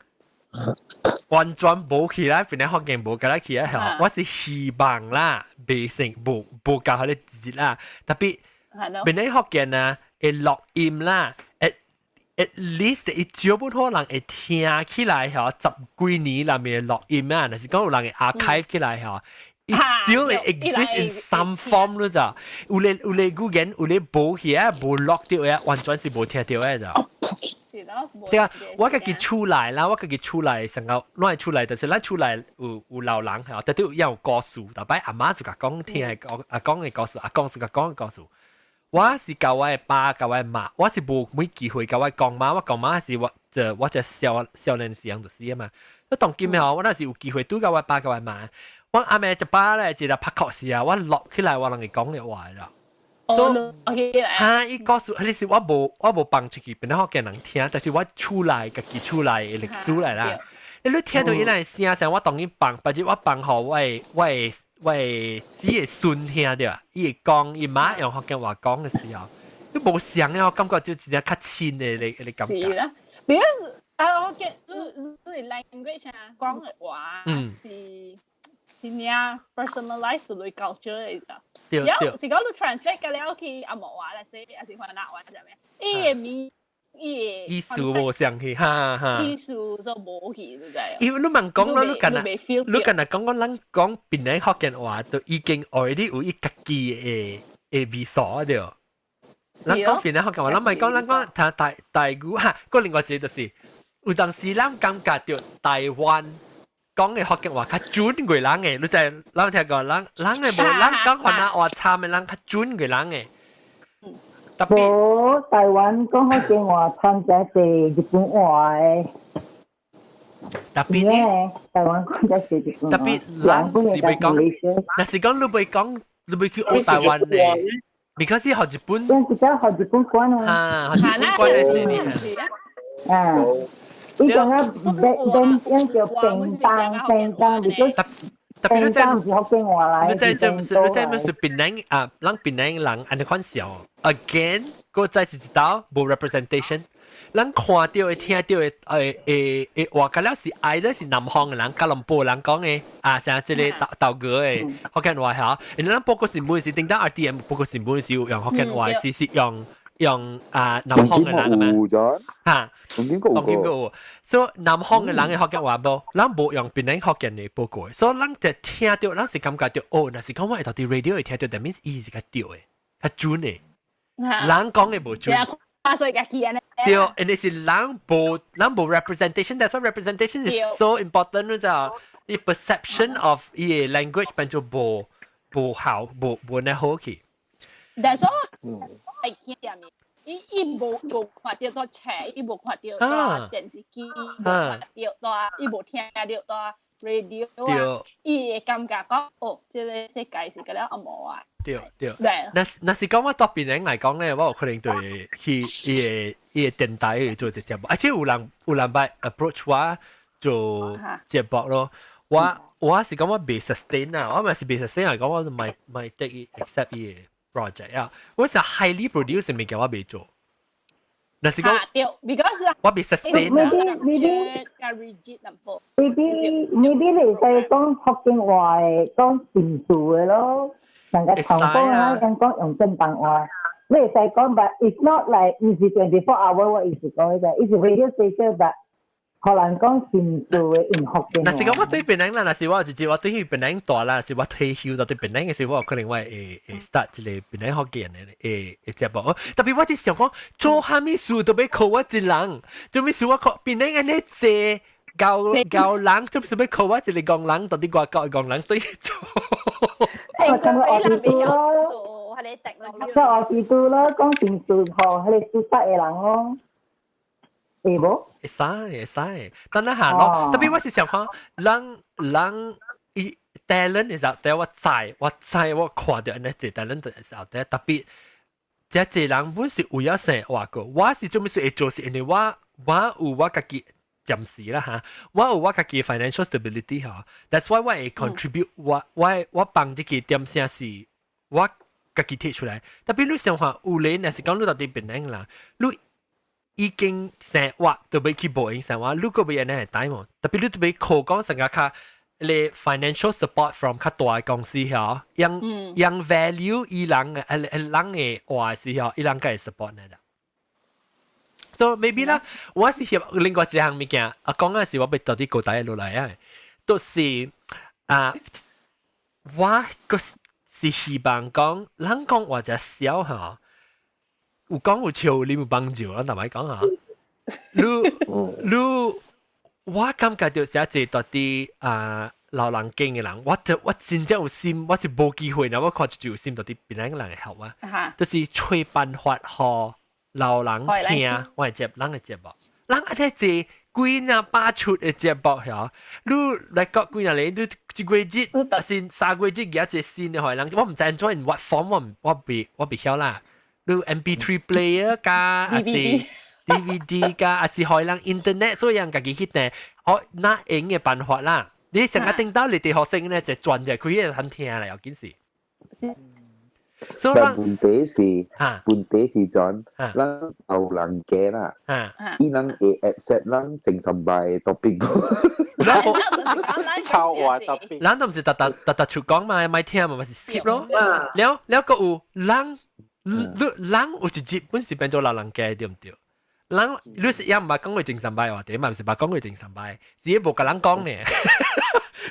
完全無起來，檳城福建無甲咱起來吼，我是希望啦，袂成無無到彼個日啦，特別檳城福建啊，會錄音啦，at least 伊少本可能會聽起來吼，十幾年內面錄音啊，若是講有人會 archive 起來吼。It still exist in some form 咯咋？有咧有咧語言有咧無起啊，無錄到嘅，完全是無聽到嘅咋。對啊，我家己厝內啦，我家己厝內成個亂厝內，就是咱厝內有有老人吼，特別有故事，逐擺阿媽就共講聽的講，阿講的故事，阿公是共講的故事。我是教我的爸，教我的媽，我是無沒機會教我公媽，我公媽是我就我只少少年時陣就是啊嘛。那當今吼，我若是有機會拄共我爸共我媽，我阿妹一擺咧，一個拍確時啊，我錄起來我攏會講的話啦。哦，哈！伊告訴，你是我無我無放出去，變做給人聽，但是我厝內家己厝內的歷史來啦。你聽到伊那聲聲，我當然放，或者我放予我的我的我的姊的孫聽著，伊會講伊媽用福建話講的時候，你無相的，我感覺就真正較親的咧咧感覺。是啦，because 啊，我見你你 language 啊，講的話是真正 personalize 對 culture 的咋。對對。是講你 translate 個了去紅毛話來說，還是番仔話啥物？伊的名，伊的意思無相去，哈哈。意思就無去，你知？因為你問講咯，你敢若你敢若講講咱講檳城福建話，都已經 already 有伊家己的的味素對。咱講檳城福建話，咱莫講咱講聽台台語哈，閣另外一個就是，有當時咱感覺著台灣講的福建話較準過人的，你知？咱有聽過？人人的無，咱講番仔話參的人較準過人的。特別無台灣講福建話，參這是日本話的。特別呢，台灣講這是日本話。特別咱是袂講，若是講你袂講，你袂去學台灣的，because 是學日本。因是學日本關啊。嚇，學日本關的是啊。伊講啊，便便叫便當便當，你說特別你在是福建話來，你在這毋是你在毋是檳城啊？咱檳城人按呢款想，again，閣再是一道無 representation。咱看到的、聽到的、誒誒誒話，敢若是 either 是南方的人、吉隆坡人講的啊，像這个豆豆哥的福建話嚇。因為咱報告新聞是頂當 RTM 報告新聞是有用福建話，是是用用啊南方的人嘛？嚇，東京閣有，有。所以南方的人的福建話無，咱無用檳城福建的報告，所以咱就聽到，咱是感覺到哦，若是講我會佇 radio 會聽到，that means 伊是較對的，較準的。人講的無準。啊，所以家己按呢。對，因為是人無人無 representation，that's why representation is so important 你知道？你 perception of 伊个 language 變做無無好，無無呢好去。但是我係見點伊伊無無看著到冊，伊無看著到電視機，無看著到，伊無聽著到 radio 啊，伊會感覺講哦，這個世界是佮了紅毛啊。對對，若若是講我蹛檳城來講咧，我有可能對去伊个伊个電台去做一節目，而且有人有人捌 approach 我做節目咯。我我是講我袂 sustain 啊，我咪是袂 sustain 來講，我咪咪得 accept 伊个 project 啊。我是 highly produce 物件我袂做。若是講，對，because 我袂 sustain 啊。 Maybe maybe maybe 你使講福建話的，講新竹的咯。人家長講啊，人講用廣東話，你會使講，but it's not like 毋是 24 hour，我意思講個，伊是 radio station，but 可能講新竹的用福建話。若是講我對檳城啦，若是我直接我對去檳城大啦，是我退休到對檳城的時候，我可能我會會 start 一個檳城福建的會會節目。特別我就想講，做啥物事都欲靠我一人，做啥物事我靠檳城按呢濟𠢕𠢕人，做啥物欲靠我一个戇人，到底外國的戇人對做。我感覺學地咯，做學地圖咯，講新竹予彼个註冊的人咯，會無？會使會使，等下咯。特別我是想講，人人伊 talent 是後底我知，我知我看著按呢濟 talent 是後底，特別這濟人本是為咗生活過，我是做啥物事會做，是因為我我有我家己暫時啦嚇，我有我家己 financial stability 嚇，that's why 我會 contribute 我我我幫這個點聲是我家己提出來。特別你想看有咧，若是講你到底檳城啦，你已經生活都欲去無閒生活，你閣欲按呢會使無？特別你特別靠講成個較你 financial support from 較大的公司嗬，用用 value 伊人的人的話時候，伊人會 support 你啦。So maybe 啦，我是協另外一項物件，啊講嘅是我欲到底閣帶落來啊，都是啊，我個是希望講，人講話只小嚇，有講有笑，你有幫助，我頭擺講嚇，你你我感覺到這濟到底啊老人間的人，我就我真正有心，我是無機會，我看就有心到底邊個人會曉我，就是揣辦法予老人聽我的節人的節目，人啊咧坐幾若百出的節目曉，你來講幾若年，你一個月抑是3個月寄一個新的予人，我毋知按怎 in what form 我我袂我袂曉啦。你 MP3 player 加抑是 DVD 加，抑是予人 internet，所以人家己去訂，予那用的辦法啦。你成日頂到你哋學生咧就轉就開會通聽啦，要緊是。但問題是，問題是講，咱老人家啦，伊人會 accept 咱精神病 topic。抄話 topic。咱都毋是逐逐逐逐出講嘛，莫聽嘛，嘛是 skip 咯。了了閣有人，你人有一集本是變做老人家對毋對？人你是也毋捌講過精神病話題嘛，毋是捌講過精神病，只係無共人講呢。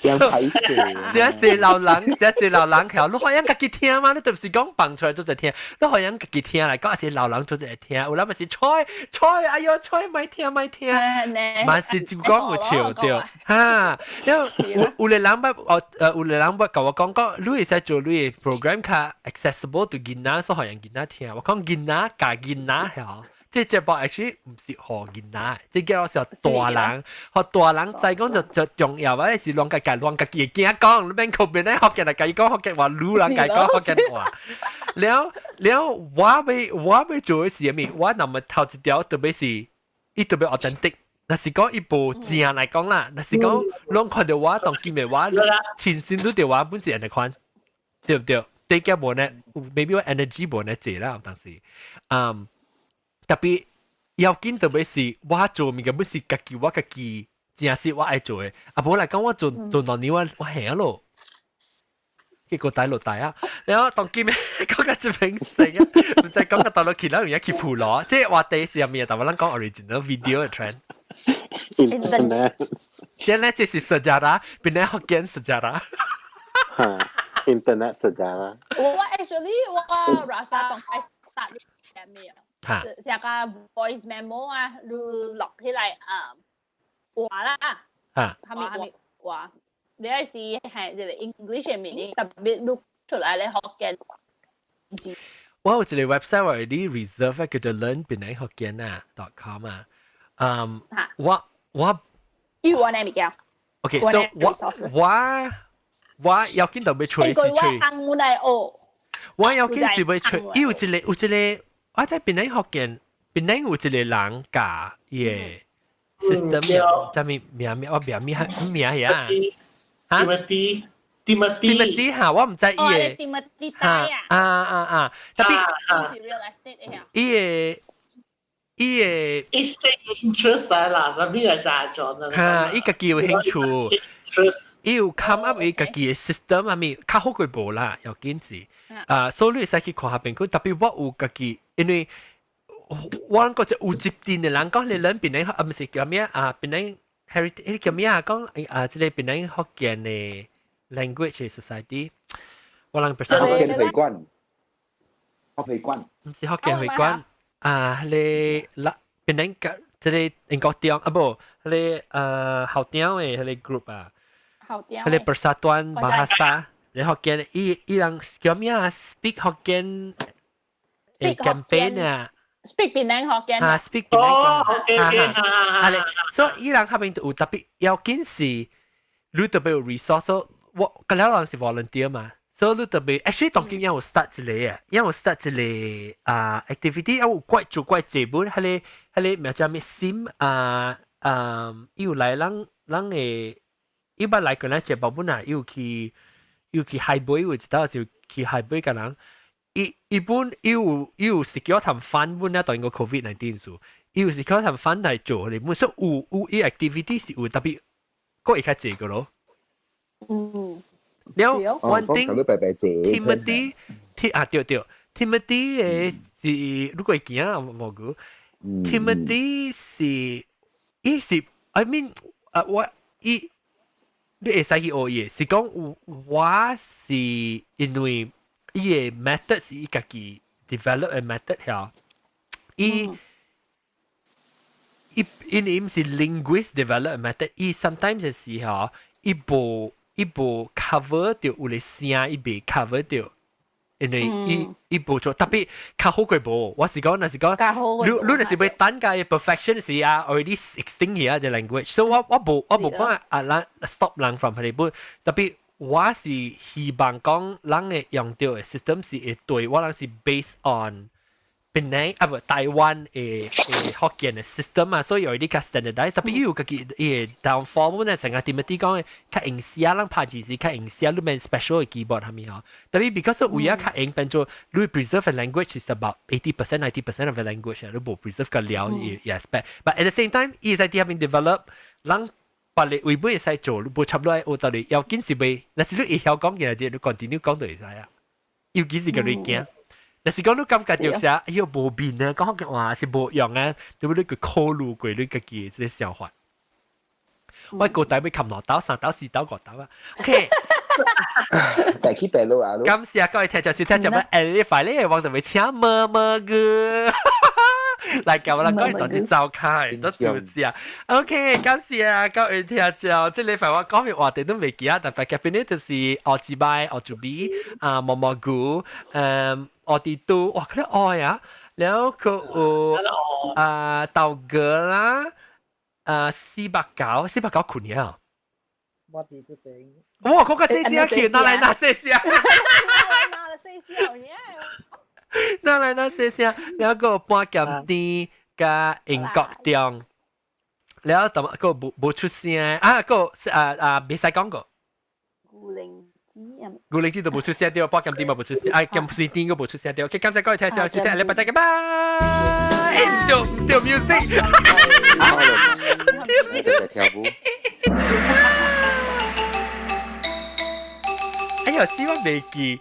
有睇住，這濟老人，這濟老人曉，你可以家己聽嘛？你都毋是講放出來做者聽，你可以家己聽來講，抑是老人做者會聽。有人嘛是吹吹，哎喲吹，莫聽莫聽，嘛是就講有笑對，哈。因為有有個人捌，哦有個人捌共我講講，你會使做你的 program 較 accessible to 囡仔，所以予囡仔聽。我講囡仔共囡仔曉。這節目 actually 毋是予囡仔，這叫做大人，予大人知講就就重要啊！是亂家家亂家己的囝講，你免靠邊咧福建來共伊講福建話，女人共伊講福建話。了了，我欲我欲做的是啥物？我若麼頭一條特別是，伊特別 authentic。若是講伊無正來講啦，若是講攏看著我當今的我，親身拄著我本是按呢款，對毋對？第一無呢，maybe 我 energy 無呢濟啦，當時，嗯。特別要緊特別是我做物件，不是家己我家己真是我愛做的。啊，無來講我做做兩年我我下咯，結果帶落大啊。然後當今講到這邊成啊，毋知講到倒落去，咱有影去普羅，這話題是啥物啊？但我咱講 original video 的 trend。 Internet。現在這是 sejarah，變成福建 sejarah。 Internet sejarah。我 actually 我 rasa 當開 start 咩啊？寫個 voice memo 啊，你錄起來啊，話啦，係咪係咪話？你係是係這個 English 嘅名，特別錄出來咧福建字。我有一個 website 我啲 reserve 叫做 learn 檳城福建啊 .com 啊，嗯，我我有我呢物件。 OK，so 我我我要緊就欲揣是揣。我來學。我要緊是欲揣，伊有一個有一個。我在檳城福建，檳城有一個人教伊的 system，啥物名名我名名名呀？哈？Timothy Timothy Timothy 哈，我毋知伊的。 Timothy 哈啊啊啊！特別伊的伊的 interest 來啦，啥物來啥做呢？哈，伊家己有興趣，伊有 come up 伊家己的 system 啊物，較好過無啦，要緊是。啊，所以你會使去看下邊，佢特別我有家己，因為我諗個有接電的人講，你兩檳城啊，毋是叫咩啊？檳城 heritage 叫咩啊？講啊，這個檳城福建的 language society，我諗福建會館，福會館，毋是福建會館啊，你啦檳城個這個英國中啊，無，彼个校長的彼个 group 啊，校長，彼个 Persatuan Bahasa。你福建伊伊人叫咩啊？Speak 福建誒 campaign 啊，Speak 檳城福建啊，Speak 檳城哦，OK OK，啊咧，所以伊人嗰邊有特別要緊是，你特別有 resource，我嗰了人是 volunteer 嘛，所以你特別 actually 當今有 start 一個啊，有 start 一個啊 activity，有怪做怪這本，彼個彼個名叫咩 sim 啊啊，伊有來人人會，伊捌來過咱節目本啊，伊有去。尤其海尾有一道就去海尾個人，伊伊本伊有伊有是叫我談反本啊，當個 COVID-19 數，伊有時可能翻嚟做，你本身有伊 activity 是有特別，個會較濟個咯。了 one thing Timothy T 啊對對，Timothy 嘅是如果會驚啊無個，Timothy 是伊是 I mean 啊我伊你會使去學伊，是講我是因為伊嘅 method 是伊家己 develop 嘅 method 曉，伊伊因為毋是 linguist develop method，伊 sometimes 嘅時候，伊無 cover 到有個聲，伊未 cover 到。因為伊無做特別較好過無，我是講，若是講，你你若是欲等個 perfection 是啊，already extinct 去啊，這 language，所以我無講啊，咱 stop 人 from 佢哋本，特別我是希望講人會用到嘅 system 是會對，我人是 based on 檳城啊無台灣的福建的 system 啊，所以有啲較 standardize，特別伊有家己伊的 downfall 呢，成個點乜啲講的較用寫，人拍字是較用寫，你免 special 的 keyboard 係咪嗬？特別 because 有影較用變做你 preserve the language is about 80% 90% of the language，你無 preserve 個了伊 aspect。But at the same time，伊會使佇遐邊 develop，人別個位本會使做，你無差不多學到你要緊是袂，若是你會曉講嘅，就你 continue 講就會使啊。尤其是個你驚。若是講你感覺到啥，哎喲無面啊，講福建話是無用啊，對不對？佢考慮過你家己的這個想法。我個台欲冚兩刀、三刀、四刀、五刀啊。OK。白起白落啊！感謝各位聽眾收聽節目，下禮拜咧，我就會請毛毛哥來教我哋講一段啲走開，都做事。OK，感謝各位聽眾，這禮拜我講嘅話題都未記啊，但係隔壁呢就是學自拜、學做比啊，毛毛菇，我哋都哇，佢哋愛啊，然後佢有啊豆哥啦，啊489，489困了。我佇這邊。哇！嗰個細聲去，哪來那細聲？哪來細聲？哪來那細聲？然後個半鹹甜加英國中，然後同埋個無出聲啊！個啊啊，袂使講過。古靈子啊！古靈子都無出聲對，半鹹甜嘛無出聲，啊鹹水甜個無出聲對。OK，感謝各位聽眾收聽，禮拜再見，拜。對對 music。對跳舞。哎呀，死我袂記。